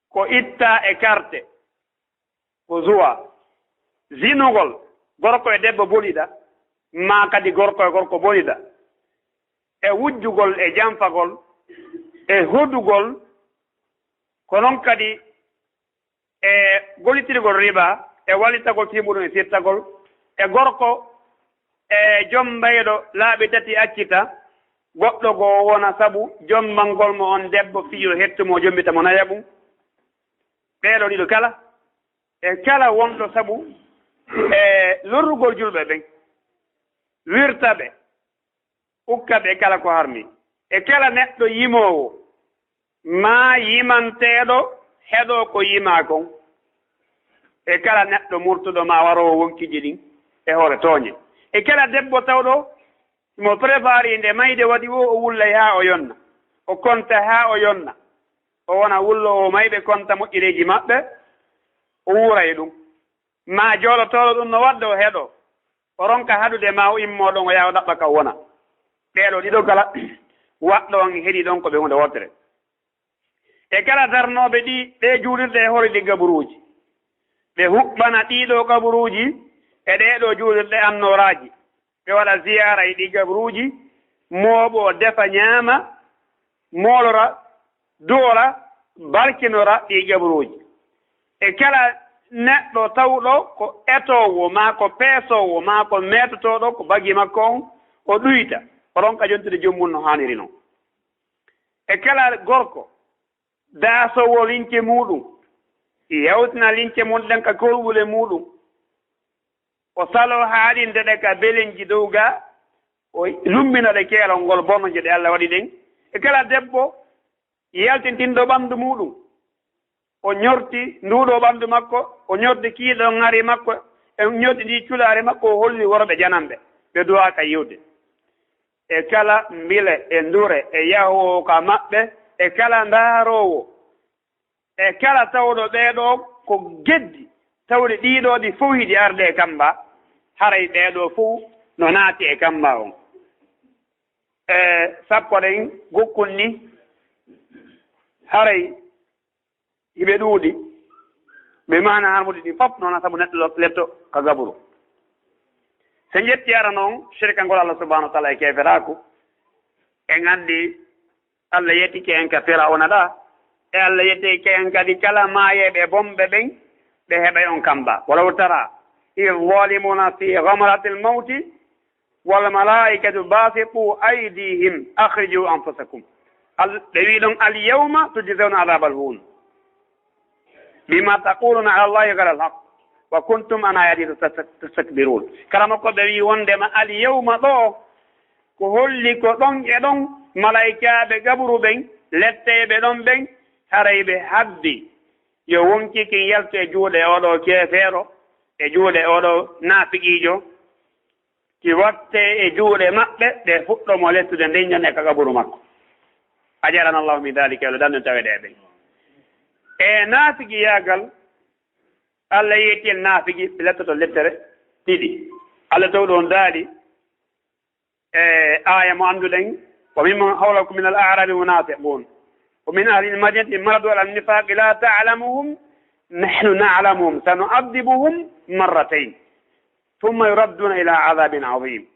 ko ittaa e karte, ko zuwa. Zinugol, gorko e debbo bonida, maa kadi gorko e gorko bonida, e wujjugol e janfagol, e hodugol, ko non kadi e gollitirgol riba, e wallitagol fii muɗum e firtagol, e gorko e jom mbayɗo laaɓi tati accita, goɗɗo goo wona sabu jombangol mo on debbo fii yo hettu mo, o jombita mo nayaɓum. Ɓee ɗoo ɗiɗo kala, e kala wonɗo sabu e lorrugol julɓe ɓen, wirta ɓe, ukka ɓe kala ko harmi, e kala neɗɗo yimoowo maa yimanteeɗo heɗoo ko yimaa kon, e kala neɗɗo murtuɗo maa waroowo wonkiiji ɗin e hoore tooñe, e kala debbo tawɗo mo préparé nde mayde waɗi o, o wullay haa o yonna, o konta haa o yonna, o wona wulloowo mayɓe, konta moƴƴereeji maɓɓe, o wuura e ɗum. Maa joolotooɗo ɗum no waɗde o heɗoo, o ronka haɗude maa o immoo ɗon o yaha o ɗaɓɓa ka o wona. Ɓee ɗoo ɗiɗo kala, waɗɗo on e heɗii ɗon ko ɓe huunde wootere. E kala darnooɓe ɗi, ɗee juulirɗe e hoore ɗi gaburuuji, ɓe huɓɓana ɗii ɗoo gaburuuji e ɗee ɗoo juulirɗe annooraaji, ɓe waɗa ziyaara e ɗii gaburuuji, mooɓoo, defa, ñaama, moolora, du'ora, barkinora ɗii gaburuuji. E kala neɗɗo tawɗo ko etoowo, maa ko peesoowo, maa ko meetotooɗo, ko bagi makko on, o ɗuyta, o ronka jontude joom mum no haaniri non. E kala gorko daasoowo lince muuɗum, yawtina lince mum ɗen ka kolɓule muuɗum, o saloo haaɗinde ɗe ka belenji dow ga, o lummina ɗe keerol ngol bonje ɗe Allah waɗi ɗen. E kala debbo yaltintinɗo ɓanndu muuɗum, o ñorti nduuɗo ɓanndu makko, o ñorti kiiɗo ŋari makko, e ñorti ndi culaare makko, o holli worɓe jananɓe, ɓe duwaaka yiwde. E kala mbile e ndure e yahoowo ka maɓɓe, e kala ndaaroowo, e kala tawɗo ɓee ɗoo ko geddi, tawde ɗii ɗoo ɗi fow hiɗi arde e kamba, haray ɓee ɗoo fow no naati e kamba on. E sappo ɗen gokkun ni, haray hiɓe ɗuuɗi, ɓe maana harmude ɗin fof noon sabu neɗɗo letto ka gaburu. So en ƴetti ara noon, shirka ngol Allah subhanahu wa ta'ala e keeferaaku, en anndi Allah yettike en ka Firawna ɗa, e Allah yettike en kadi kala maayeeɓe bonɓe ɓen, ɓe heɓay on kamba. Walaw tara iz zalimuna fi ghamratil mawti, wal malaikatu basitu aydihim akhriju anfusakum. Al-, ɓe wi ɗon, "Al yawma tujzawna adhabal hun bima taquluna ala Allahi ghayral haqq." وكنتم عن آياته تستكبرون. Karamokooɓe ɓe wi'i wondema al yawma ɗo, ko holli ko ɗon e ɗon malaykaaɓe gaburu ɓen, letteyɓe ɗon ɓen, haray ɓe habdi yo wonki kin yaltu e juuɗe oɗo keefeero, e juuɗe oɗo naafiqiijo, ki watte e juuɗe maɓɓe, ɓe fuɗɗo mo lettude nden ñande ka gaburu makko. Ajarana Allahu min dhalika, yo Allah dandu en taweede e ɓen. E naafiqiyaagal, Allah yetti en naafiqi ɓe lettoto lettere ɗiɗi. Allah taw ɗon daali e aaya mo annduɗen, وممن حولكم من الأعراب منافقون ومن أهل المدينة مردوا على النفاق لا تعلمهم نحن نعلمهم سنعذبهم مرتين ثم يردون إلى عذاب عظيم.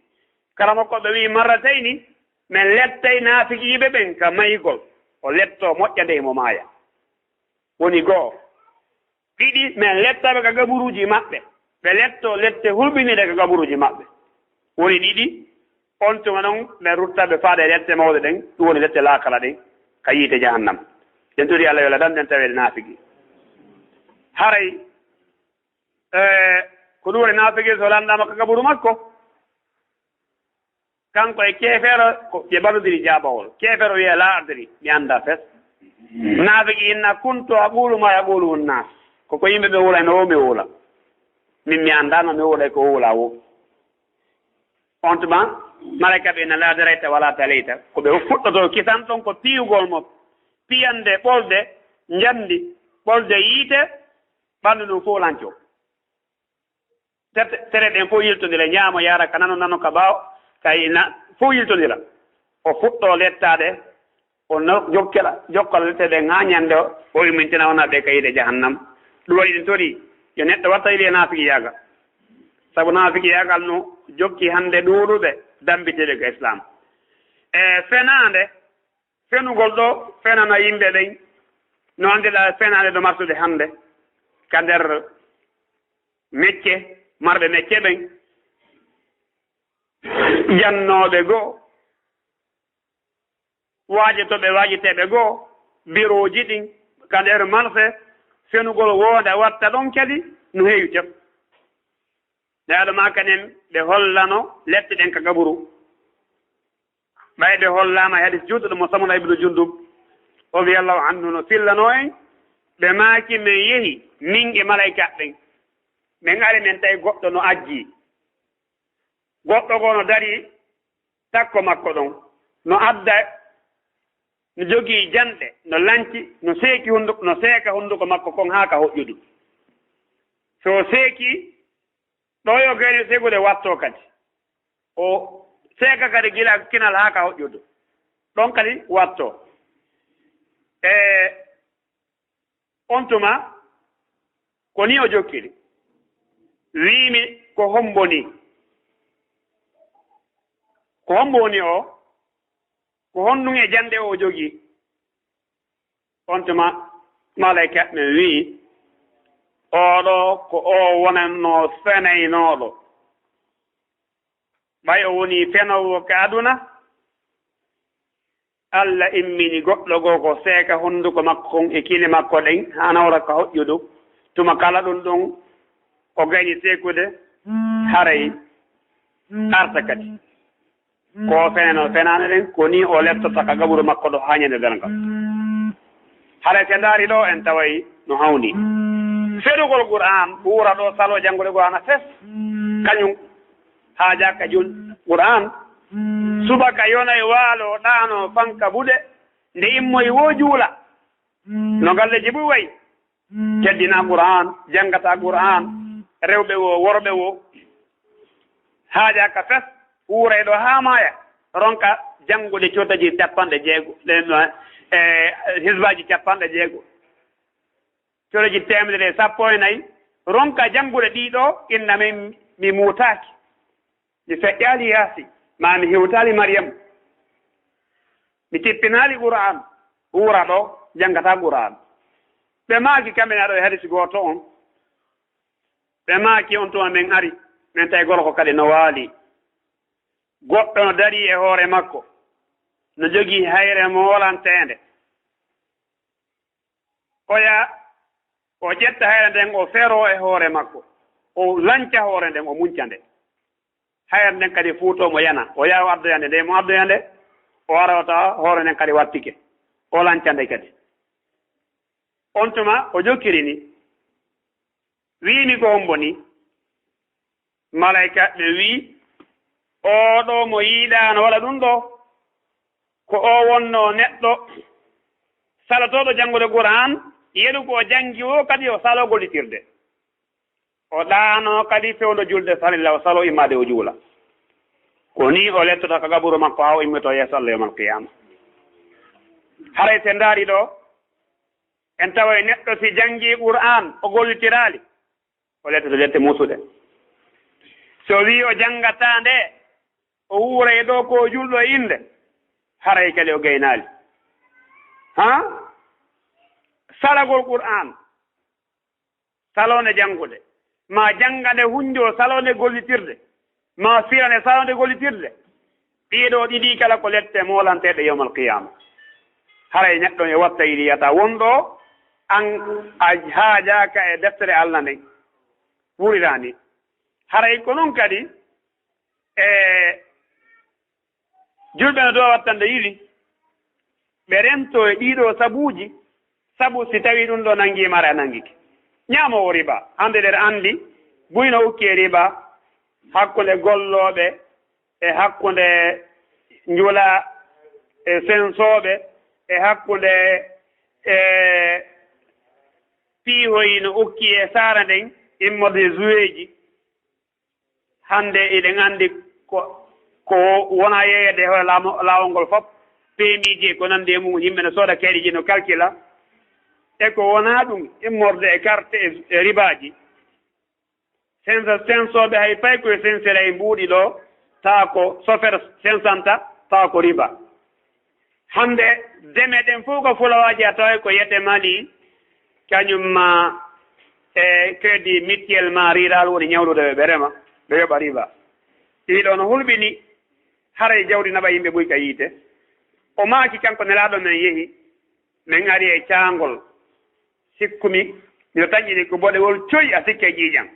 Karamokooɓe wi'i marratayni, men lettay naafiqiiɓe ɓen ka maygol, o letto moƴƴa dey mo maaya. Woni goo. Ɗiɗi, men lettaɓe ka gaburuuji maɓɓe, ɓe letto lette hulɓiniiɗe ka gaburuuji maɓɓe. Woni ɗiɗi, on tuma ɗon men ruttaɓe faade e lette mawɗe ɗen, ɗum woni lette laakara ɗen, ka yiite jahannam. En turi Allah yo Allah dandu en taweede naafigi. Haray, eh, ko ɗum woni naafigi so lanndama ka gaburu makko, kanko e keefeero, ko ɓe ballodiri jaabawol. Keefeero wi'a, "Laa adri, mi anndaa fes." Munaafiki inna, "Kuntu aqulu ma yaqulu nnas." Ko ko yimɓe ɓe wula, no o mi wula. Min mi anndaa no mi wula ko o wula wo. On tuma, malaika ɓe inna, "Laa darayta wala talayta." Ko ɓe fuɗɗoto kisan ɗon ko piyugol mo, piyande ɓolde njamndi, ɓolde yiite, ɓanndu ndun fof lanco. Tere, tere ɗen fof yiltondira, ñaamo, yara, ka nano, nano, ka ɓaawo, ka ina, fof yiltondira. O fuɗɗo lettaade, o no-, jokkela, jokkola lette ɗen haa ñande o, o immintina wona ɓe ka yiite jahannam. Ɗum waɗi ɗin tori, yo neɗɗo watta ili e naafiqiyaagal. Sabu naafiqiyaagal no jokki hannde ɗuuɗuɓe dambiteeɓe ka Islam. E fenaande, fenugol ɗo fenana yimɓe ɓen, no anndirɗaa fenaande no marsude hannde ka nder mecce, marɓe mecce ɓen, jannooɓe goo, waajotooɓe, waajoteeɓe goo, birooji ɗin, ka nder marse, fenugol woonde watta ɗon kadi no heewi tef. Nehaaɗo maa kanen ɓe hollano lette ɗen ka gaburu. Ɓay ɓe hollaama e hadis juutuɗo mo Samura ibnu Jundub, radiyallahu anhu, no fillanoo en, ɓe maaki, men yehi, min e malaykaaɓe ɓen. Men ari, men tawi goɗɗo no ajjii. Goɗɗo goo no darii takko makko ɗon, no adda, no jogii janɗe, no lanci, no seeki hundu-, no seeka hunduko makko kon haa ka hoƴƴudu. So seeki, ɗo yo gayni segude watto kadi. O seeka kadi gila kinal haa ka hoƴƴudu. Ɗon kadi watto. E on tuma, ko ni o jokkiri. Wiimi, "Ko hombo ni? Ko hombo woni o? Ko honɗum e jannde o jogii?" On tuma, malaika men wi'i, "Oɗo ko o wonanno fenaynooɗo. Ɓay o woni fenoowo ka aduna, Alla immini goɗɗo goo ko seeka hunduko makko kon e kine makko ɗen, haa nawra ka hoƴƴudu. Tuma kala ɗum ɗon o gayni seekude, haray arta kadi." Ko feneno fenaande ɗen, ko ni o lettota ka gaburu makko ɗo haa ñande darngal. Haray si en ndaari ɗo, en taway no hawni. Fenugol Qur'aan, ɓuura ɗo salo janngude Qur'aana fes. Kañum haajaaka jul Qur'aan. Subaka yonay waalo ɗaano fanka buɗe, nde immoy woo juula. No galleeji buy way. Teddina Qur'aan, janngata Qur'aan, rewɓe wo, worɓe wo. Haajaaka fes, wuuray ɗo haa maaya, ronka janngude cootaji capanɗe jeego, ɗen, e, hisbaaji capanɗe jeego. Cootaji teemedere e sappo e nayi, ronka janngude ɗii ɗoo, inna min mi muutaaki. Mi feƴƴaali Yaasi, maa mi hewtaali Mariyam. Mi tippinaali Qur'aan, wuura ɗo, janngata Qur'aan. Ɓe maaki kamɓe naɗo e hadisi gooto on. Ɓe maaki on tuma men ari, men tawi gorko kadi no waali. Goɗɗo no darii e hoore makko, no jogii hayre moolanteende. Oya, o ƴetta hayre nden, o feroo e hoore makko. o lanca hoore nden, o munca nde. Hayre nden kadi fuuto mo yana, o yaha o addoya nde, nde mo addoya nde, o ara o tawa hoore nden kadi wattike, o lanca nde kadi. On tuma o jokkiri ni, wiimi ko hombo ni? Malaykaaɓe ɓe wi'i, "Oo ɗoo mo yiɗaa no waɗa ɗum ɗoo, ko o wonnoo neɗɗo salotooɗo janngude Qur'aan, yeru ko o janngi o kadi o saloo gollitirde. O ɗaanoo kadi fewndo julde farilla, o saloo immaade o juula. Ko nii o lettotoo ka gaburu makko haa o immitoo yeeso Allah yawmal qiyaama." Haray si en ndaari ɗoo, en taway neɗɗo si janngii Qur'aan, o gollitiraali, o lettoto lette muusuɗe. So wii o janngataa nde, o wuuray ɗoo ko o julɗo e innde, haray kadi o gaynaali. Haa? Salagol Qur'aan, saloonde janngude, maa jannga nde hunjo saloonde gollitirde, maa fira nde saloonde gollitirde. Ɗii ɗoo ɗiɗi kala ko lette moolanteeɗe yawmal qiyaama. Haray neɗɗo e watta yili yata won ɗoo an a haajaaka e deftere Allah nden. Wuuriraani. Haray ko non kadi e julɓe no dowa wattande yili, ɓe rento e ɗii ɗoo sabuuji, sabu si tawii ɗum ɗoo nanngiima, ara a nanngike. Ñaamoowo riba, hannde eɗen anndi buy no ukki e riba hakkunde gollooɓe, e hakkunde njula, e sensooɓe, e hakkunde, e piihoyi no ukki e saara nden, immorde e zuweeji. Hannde eɗen anndi ko, ko wonaa yeeyede e hoore laamu-, laawol ngol fof, P M I ji e ko nanndi e mum, yimɓe no sooda kayɗiji, no kalkila. E ko wonaa ɗum, immorde e karte e, e ribaaji. Sensa-, sensooɓe hay pay koye sensere e mbuuɗi ɗoo, tawa ko sofer sensanta, tawa ko riba. Hannde deme ɗen fof ko fulawaaji, a taway ko yete Mali, kañum ma e Crédit Mutuel ma Rural woni ñawlude ɓe, ɓe rema, ɓe yoɓa riba. Ɗii ɗoo no hulɓini, haray jawdi naɓa yimɓe buy ka yiite. O maaki kanko Nelaaɗo men yehi, men ari e caangol, sikkumi, mino taƴƴini ko boɗewol coy, a sikke ƴiiƴam.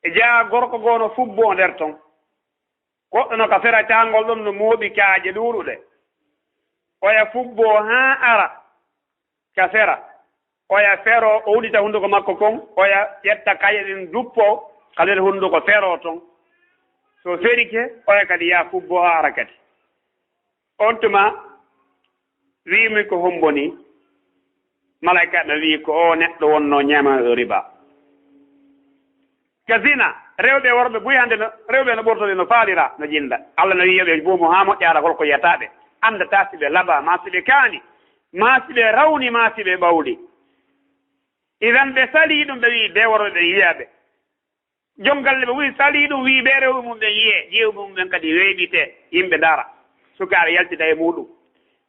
E jaa gorko goo no fubboo nder ton. Goɗɗo no ka sera caangol ɗon no mooɓi kaaƴe ɗuuɗuɗe. Oya fubboo haa ara ka sera. Oya feroo, o uddita hunnduko makko kon, oya ƴetta kaaƴe ɗen duppoo ka nder hunnduko, feroo ton. So ferike, oya kadi yaa fubboo haa ara kadi. On tuma wi'imi, "Ko hombo ni?" Malaykaaɓe wi'i, "Ko o neɗɗo wonnoo ñaamoowo riba." Ka zina, rewɓe e worɓe buy hannde no, rewɓe no ɓortodi, no faalira, no jinda. Allah no wi'i yo ɓe buumo haa moƴƴa, ara holko yiyata ɓe. Anndataa si ɓe labaa, maa si ɓe kaani, maa si ɓe rawni, maa si ɓe ɓawli. Idan ɓe salii ɗum, ɓe wi'i bee worɓe ɓen yiya ɓe. Jom galle ɓe wi'i salii ɗum, wi'i bee rewɓe mum ɓen yiyee, jeewɓe mum ɓen kadi weeɓitee, yimɓe ndaara. Sukaaɓe yaltita e muuɗum.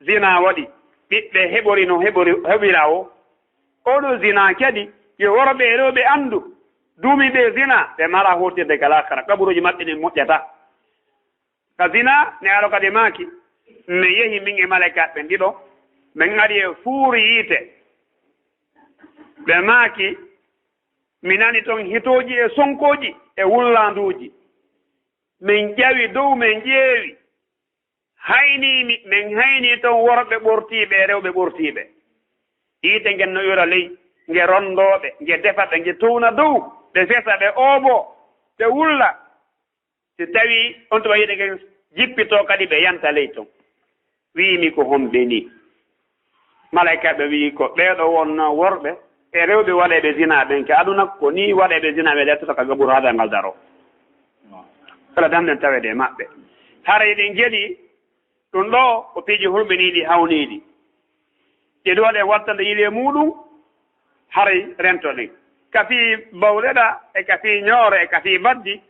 Zina waɗi, ɓiɓɓe heɓori no heɓori, heɓira o. Oɗo zina kadi, yo worɓe e rewɓe anndu, duumiiɓe e zina, ɓe mara hootirde ka laakara, kaburuuji maɓɓe ɗin moƴƴataa. Ka zina, ne aro kadi maaki, min yehi min e malaykaaɓe ɓen ɗiɗo, min ari e fuuru yiite. Ɓe maaki, mi nani ton hitooji e sonkooji e wullaanduuji. Min ƴawi dow, min ƴeewi. Haynii mi, min haynii ton worɓe ɓortiiɓe e rewɓe ɓortiiɓe. Yiite ngen no ira ley, nge ronndoo ɓe, nge defa ɓe, nge towna dow, ɓe fesa, ɓe oobo, ɓe wulla. Si tawii on tuma yiite ngen jippitoo kadi, ɓe yanta ley ton. Wi'imi, "Ko homɓe nii?" Malaykaaɓe wi'i, "Ko ɓee ɗoo wonnoo worɓe e rewɓe waɗeeɓe zinaa ɓen ka aduna, ko nii waɗeeɓe zinaa ɓe lettata ka gaburu haa darngal daroo. Kala damɗen taweede e maɓɓe." Haray ɗen njeɗi ɗum ɗoo, ko piiji hulɓiniiɗi, hawniiɗi. Ɗi ɗoo ɗen wattande yili e muuɗum, haray rentoɗen. Ka fii bawleɗa e ka fii ñooro e ka fii baddi,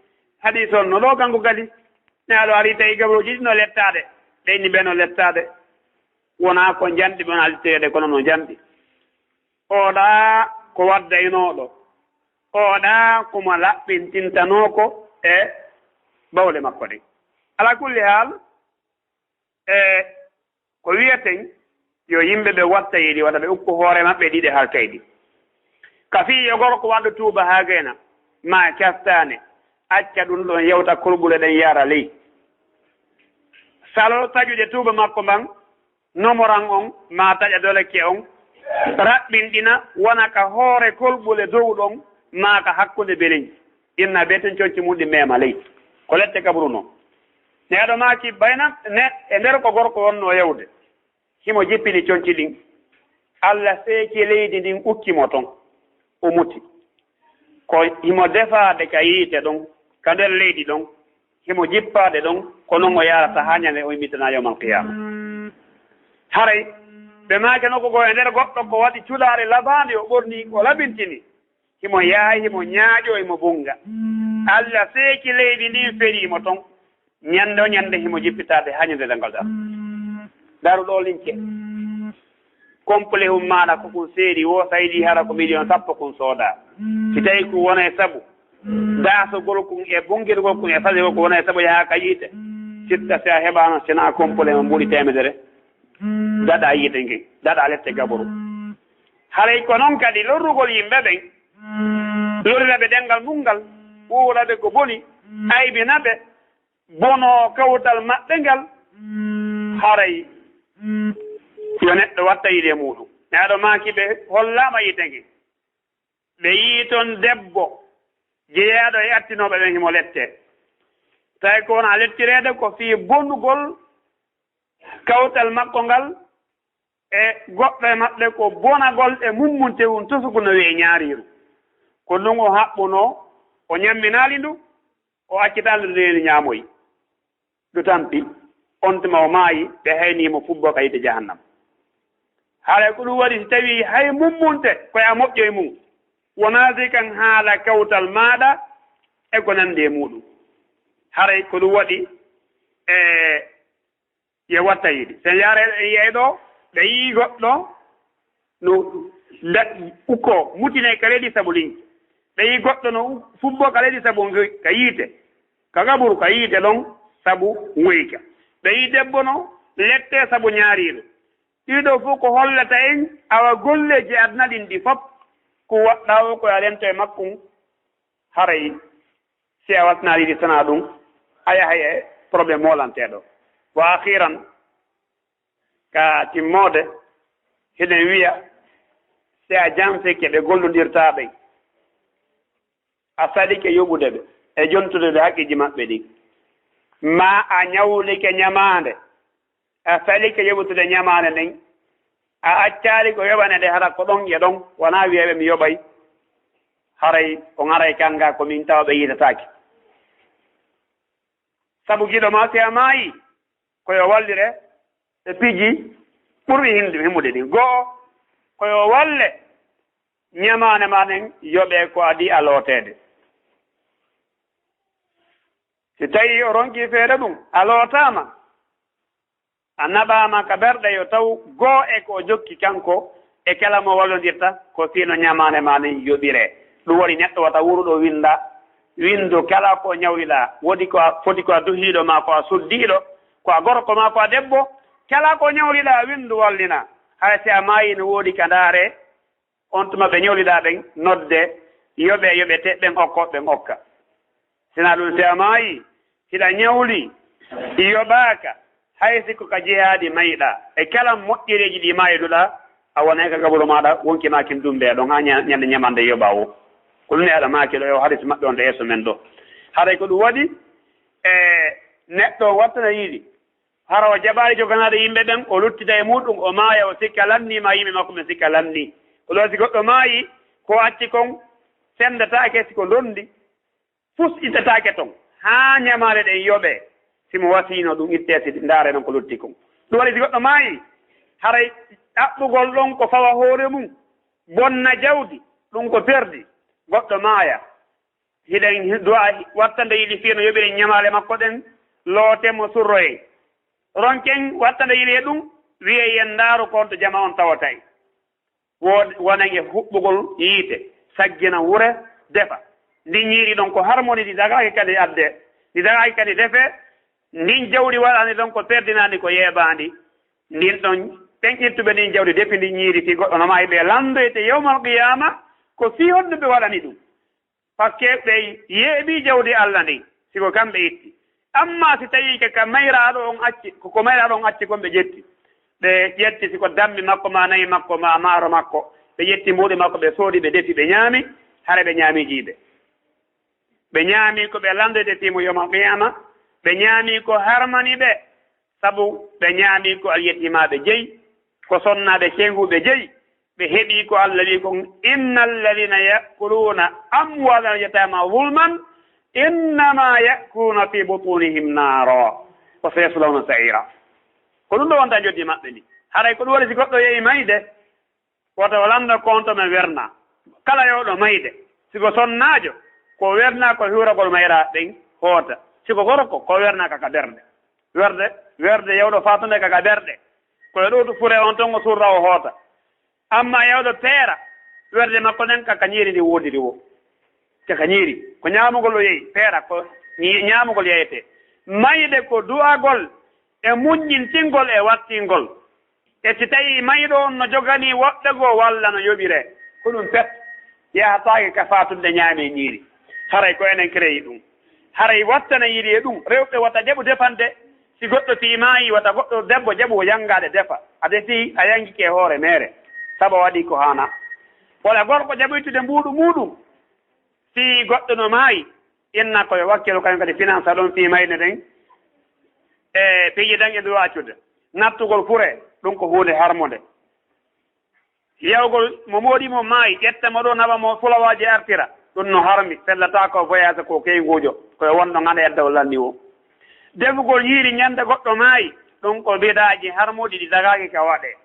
hadiis on no ɗoo kanko kadi. Ne aɗo ari tawi gabrooji ɗi no lettaade, ɓe inni ɓe no lettaade. Wonaa ko njanɗi ɓe no additirede, kono no njanɗi. Oɗaa ko waddaynooɗo. Oɗaa ko mo laɓɓintintanoo ko e bawle makko ɗen. Alaa kulli haal, e ko wiyeten, yo yimɓe ɓe watta yili, wata ɓe ukku hoore maɓɓe ɗiɗe haltayɗi. Ka fii yo gorko waɗɗo tuuba haa gayna, ma castaane, acca ɗum ɗon yewta kolɓule ɗen yara ley. Salo taƴude tuuba makko mban, nomoran on, ma taƴa dolekke on, raɓɓinɗina, wona ka hoore kolɓule dow ɗon, ma ka hakkunde beleñ. Inna beten conci mum ɗi mema ley. Ko lette kaburu non. Neɗɗo maaki bayna ne e nder ko gorko wonno yewde. Himo jippini conci ɗin. Alla seeki leydi ndin, ukki mo ton. O muti. Ko himo defaade ka yiite ɗon, ka nder leydi ɗon. Himo jippaade ɗon, ko non o yaarata haa ñande o yimmitana yawmal qiyaama. Haray, ɓe maake nokku goo e nder goɗɗo ko waɗi culaare labaande, o ɓorni, o labintini. Himo yaayi, himo ñaaƴo, himo bunnga. Alla seeki leydi ndin, ferii mo ton. Ñande o ñande himo jippitaade haa ñande ngal dara. Daru ɗo lince. Complet um maaɗa ko kun seeri wo, sa yiɗi hara ko miliyon sappo kun sooda. Si tawi kun wona e sabu. Daasogol kun e bongirgol kun e fasegol kun wona e sabu yaha ka yiite. Sitta si a heɓaano sena complet mo mbuuɗi teemedere. Daɗa yiite nge, daɗa lette gaburu. Haray ko non kadi lorrugol yimɓe ɓen. Lorrira ɓe ɗenngal mun ngal, wuura ɓe ko boni, aybina ɓe, bono kawtal maɓɓe ngal, haray yo neɗɗo watta yiide muɗum. Neɗɗo maaki ɓe hollaama yiite nge. Ɓe yii ton debbo jeyaaɗo e attinooɓe ɓen himo lette. Tawi ko wona lettireede ko fii bonugol kawtal makko ngal, e goɗɗo e maɓɓe ko bonagol e mummunte un tosugu no wi'e ñaariiru. Ko ndun o haɓɓunoo, o ñamminaali ndu, o accitaali ndu neeni ñaamoyi. Ndu tampi, on tuma o maayi, ɓe haynii mo fubbo ka yiite jahannama. Haray ko ɗun waɗi si tawii hay mummunte ko e a moƴƴo e mun, wonaa si kan haala kawtal maaɗa e ko nanndi e muɗum. Haray ko ɗun waɗi e Yo watta yiide. Sen yaare e yi'ay ɗo, ɓe yi'i goɗɗo no da-, ukko, mutinay ka leydi sabu linki. Ɓe yi'i goɗɗo no u-, fubbo ka leydi sabu ngu-, ka yiite. Ka gaburu ka yiite ɗon sabu nguyka. Ɓe yi'i debbo no lette sabu ñaariiɗo. Ɗiɗo fof ko hollata en awa golleeji aduna ɗin ɗi fof ko waɗɗa o ko a rento e makkun. Haray si a wattanaali ɗi sana ɗum, a yahay e problème moolanteeɗo. Wa akhiran, ka timmoode, hiɗen wiya, si a jansike ɓe gollondirtaa ɓen, a salike yoɓude ɓe e jontude ɓe haqqeeji maɓɓe ɗin, ma a ñawlike ñamaande, a salike yoɓutude ñamaande nden, a accaali ko yoɓane nde, hara ko ɗon e ɗon, wonaa wi'eɓe mi yoɓay, haray on aray kanga ko min tawa ɓe yiitataake. Sabu giɗo ma si a maayi, ko yo wallire e piiji ɓurɗi hindu-, himmude ɗin. Go'o, ko yo walle ñamaande ma ɗen yoɓe ko adii a looteede. Si tawii o ronki feere ɗum, a lootaama, a naɓaama ka ɓerɗe yo taw goo e ko o jokki kanko e kala mo wallondirta ko fii no ñamaande ma nden yoɓiree. Ɗum waɗi neɗɗo wata wuuru ɗo winnda, winndu kala ko ñawliɗaa. Woodi ko a foti ko a duhiiɗo maa ko a suddiiɗo, ko a gorko maa ko a debbo, kala ko ñawliɗaa winndu wallina. Hay si a maayi no woodi ka ndaaree, on tuma ɓe ñawliɗaa ɓen, nodde, yoɓe, yoɓete, ɓen okko, ɓen okka. Sinaa ɗum, si a maayi, hiɗa ñawli, yoɓaaka, hay si ko ka jihaadi mayɗaa, e kala moƴƴereeji ɗi maayiduɗaa, a wonay ka gaburu maaɗa, wonki maa kin dumbee ɗon haa ña-, ñande ñamande yoɓaa wo. Ko ɗum ne haɗa maaki ɗo e o hadis maɓɓe on ɗo yeeso men ɗo. Haray ko ɗum waɗi, e neɗɗo wattana yiɗi. Hara o jaɓaali joganaade yimɓe ɓen, o luttida e muuɗum, o maaya, o sikka lannii ma yimɓe makko ɓen sikka lannii. Ko ɗoo si goɗɗo maayi, ko acci kon senndataake, si ko ndondi, fus ittataake ton, haa ñamaale ɗen yoɓee. Si mo wasiino ɗum ittee, si ndaaree non ko lutti kon. Ɗum waɗi si goɗɗo maayi, haray ɗaɓɓugol ɗon ko fawa hoore mum, bonna jawdi, ɗum ko perdi. Goɗɗo maaya, hiɗen du'a wattande yiɗi fii no yoɓiren ñamaale makko ɗen, looten mo surroyen. Ronken wattande yiɗi e ɗum, wi'ee yen ndaaru ko on to jama on tawatay. Wo-, wonen e huɓɓugol yiite, saggina hure, defa. Ndin ñiiri ɗon ko harmoni, ndi dagaaki kadi adde, ndi dagaaki kadi defe, ndin jawdi waɗani ɗon ko perdinaandi, ko yeebaandi. Ndin ɗon ɓen ittuɓe ndin jawdi defi ndi ñiiri fii goɗɗo no maayi ɓe lanndoyte yawmal qiyaama, ko fii honɗum ɓe waɗani ɗum. Pakke ɓe yeeɓi jawdi Allah ndin, si ko kamɓe itti. Amma si tawii ka, ka mayraaɗo on acci, ko, ko mayraaɗo on acci kon ɓe ƴetti. Ɓe ƴetti si ko dammi makko, ma nayi makko, ma maaro makko, ɓe ƴetti mbuuɗi makko, ɓe soodi, ɓe defi, ɓe ñaami, hara ɓe ñaami jiibe. Ɓe ñaami ko ɓe lanndete fii mun yawmal qiyaama, ɓe ñaami ko harmani ɓe, sabu ɓe ñaami ko alyatiimaaɓe jeyi, ko sonnaaɓe ceynguuɓe jeyi, ɓe heɓi ko Allah wi'i kon, "Innal ladhina ya'kuluna amwalal yatama zulman, innama ya'kuluna fi butunihim nara, wa sayaslawna sa'ira." Ko ɗum ɗo wonta joddi maɓɓe ndi. Haray ko ɗum waɗi si goɗɗo yehi mayde, wota o lanndo konto men werna. Kala yawɗo mayde, si ko sonnaajo, ko werna ko hiwragol mayra ɗen hoota. Si ko gorko, ko werna ka ka ɓernde. Werde, werde yawɗo fatunde ka ka ɓernde. Ko e ɗo to fure on ton o surra o hoota. Amma yawɗo peera, werde makko nden ka ka ñiiri ndi wodiri wo. Ka ka ñiiri. Ko ñaamugol o yehi, peera ko ñi-, ñaamugol yeyete. Mayde ko du'agol e muññintingol e wattingol. E si tawii mayɗo on no joganii woɓɓe goo walla no yoɓiree, ko ɗum pet yahataake ka faatunde ñaamee ñiiri. Haray ko enen kereyi ɗum. Haray wattana yiɗi e ɗum. Rewɓe wata jaɓu defande. Si goɗɗo fii maayi, wata goɗɗo debbo jaɓu o yanngaade defa. A defii, a yanngike e hoore meere. Sabu a waɗii ko haanaa. Wala gorko jaɓoytude mbuuɗu muuɗum. Si goɗɗo no maayi, inna ko yo wakkilu kañum kadi finansa ɗon fii mayde nden. E piiji tan e ɗum accude. Nattugol fure, ɗum ko huunde harmunde. Yawgol mo moodi mo maayi, ƴetta mo ɗo, naɓa mo fulawaaji artira. Ɗum no harmi, fellataako voyage ko keynguujo, ko e wonno ngana edda o lanni o. Defugol ñiiri ñande goɗɗo maayi, ɗum ko bidaaji harmuɗi ɗi dagaaki ka waɗee.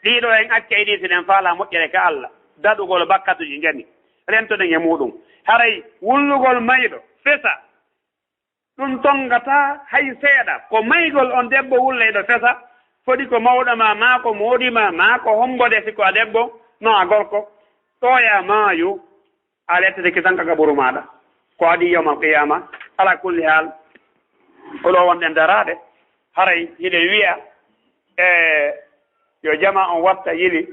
Ɗiɗo en acca e ɗi si ɗen faalaa moƴƴere ka Allah, daɗugol bakkatuji njani, rentoɗen e muuɗum. Haray wullugol mayɗo, fesa, ɗum tonngataa hay seeɗa. Ko maygol on debbo wulleyɗo fesa, foti ko mawɗo ma, maa ko moodi ma, maa ko hombo de si ko a debbo, maa a gorko, ɗoya maayo. A lettete kisan ka gaburu maaɗa. Ko adii yawmal qiyaama, ala kulli haal, ko ɗo wonɗen daraade. Haray hiɗen wi'a, e, yo jamaa on watta yili,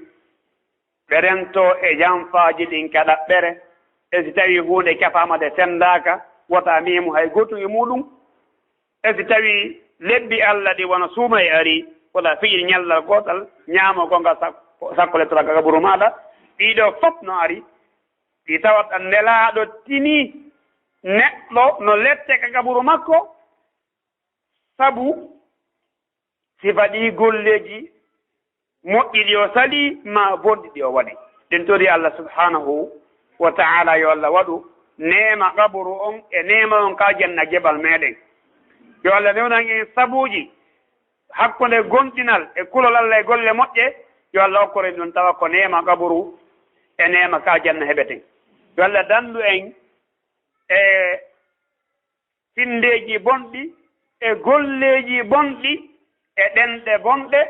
ɓe rentoo e janfaaji ɗin ka ɗaɓɓere. E si tawii huunde cafaama de senndaaka, wota miimu hay gootum e muuɗum. E si tawii lebbi Allah ɗi wano suumayee arii, wota fijir ñallal gootal, ñaamo gonga sak-, sakko lettoral ka gaburu maaɗa. Ɗii ɗoo fof no ari. Ɗi tawata Nelaaɗo tinii neɗɗo no lette ka gaburu makko, sabu sifa ɗii golleeji moƴƴi ɗi o salii, maa bonɗi ɗi o waɗi. Ɗen tori Allah subhanahu wa ta'ala, yo Allah waɗu neema qaburu on e neema on ka aljanna geɓal meɗen. Yo Allah newnan en sabuuji hakkunde gomɗinal e kulol Allah e golle moƴƴe. Yo Allah okkor en ɗum tawa ko neema qaburu e neema ka aljanna heɓeten. Yo Allah dandu en e finndeeji bonɗi, e golleeji bonɗi, e ɗenɗe bonɗe,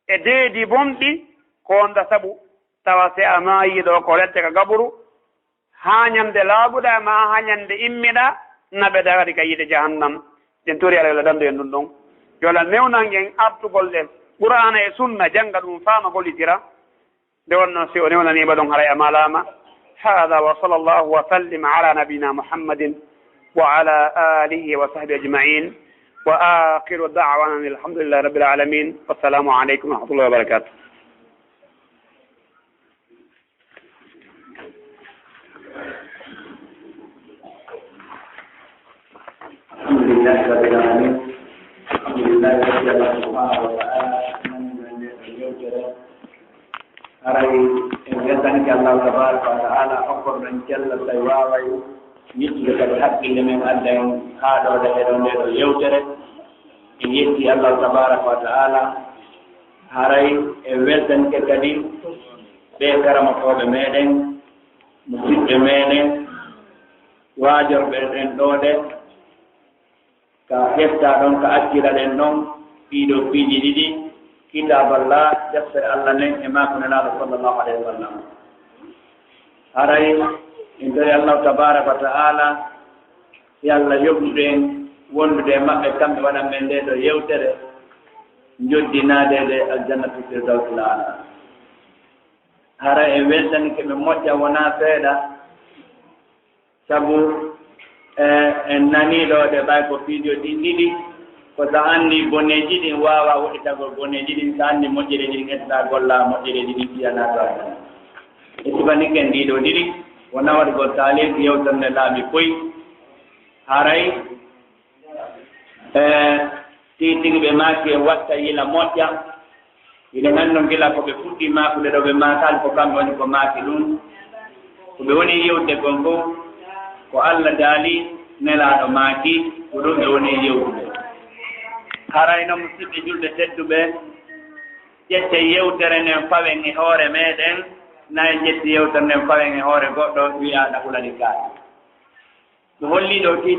e deedi bonɗi, ko wonta sabu tawa si a maayii ɗo ko lette ka gaburu, haa ñande laaɓuɗaa, maa haa ñande immiɗaa, naɓeɗaa kadi ka yiite jahannam. Ɗen tori Allah yo Allah dandu en ɗum ɗon. Yo Allah newnan en artugol ɗe Qur'aana e Sunna, jannga ɗum, faama, gollitira. Nde wonnoo si o newnaniima ɗon haray a maalaama. Haadaa wa sallallahu wa sallim ala nabiyina Muhammadin wa ala alihi wa sahbihi ajma'in. Wa akhiru da'wana alhamdulillahi rabbil alamin. Wassalaamu aleykum wa rahmatullahi wa barakatuh. Alhamdulillahi rabbil alamin. Alhamdulillahi rabbil alamin. Subhanahu wa ta'ala. Nani nande ko yewtere. Haray en weltanike Allahu tabaraka wa ta'ala, okkorɗen cellal tawi waaway yettude kadi hakkille men, adda en haa ɗo ɗo e ɗo nde ɗo yewtere. En yetti Allahu tabaraka wa ta'ala. Haray en weltanike kadi ɓe karamokooɓe meɗen, musidɓe meɗen, waajorɓe ɗen ɗo ɗe. Ka hefta ɗon, ka accira ɗen ɗon, ɗiɗo piiji ɗiɗi, kitaaballah, deftere Allah nden e maaku Nelaaɗo sallallahu alayhi wa sallam. Haray en tori Allahu tabaraka wa ta'ala, si Allah yoɓnude en wondude e maɓɓe, kamɓe waɗan men nde ɗo yewtere, njoddinaade nde Aljannatu Firdawsil Aala. Haray en weltanike ɓe moƴƴa wonaa seeɗa. Sabu e en nanii ɗo ɗe ɓay ko piijo ɗin ɗiɗi, ko so anndi boneeji ɗin waawa woɗɗitagol boneeji ɗin, so anndi moƴƴereeji ɗin ƴetta golla moƴƴereeji ɗin fiyana to aduna. E sifanike en ɗiɗo ɗiɗi, wona waɗugol taalif yewtere nde laaɓi poy, haray e tigi tigi ɓe maaki e watta yila moƴƴa. Hiɗen anndi gila ko ɓe fuɗɗi maakude ɗo, ɓe maakaali ko kamɓe woni ko maaki ɗum. Ko ɓe woni yewtude kon fof, ko Alla daali, Nelaaɗo maaki, ko ɗum ɓe woni yewtude. Haray non, musidɓe julɓe tedduɓe, ƴetten yewtere nden fawen e hoore meɗen, na en ƴetti yewtere nden fawen e hoore goɗɗo, wi'a ɗa hulani kaari. Ko holli ɗo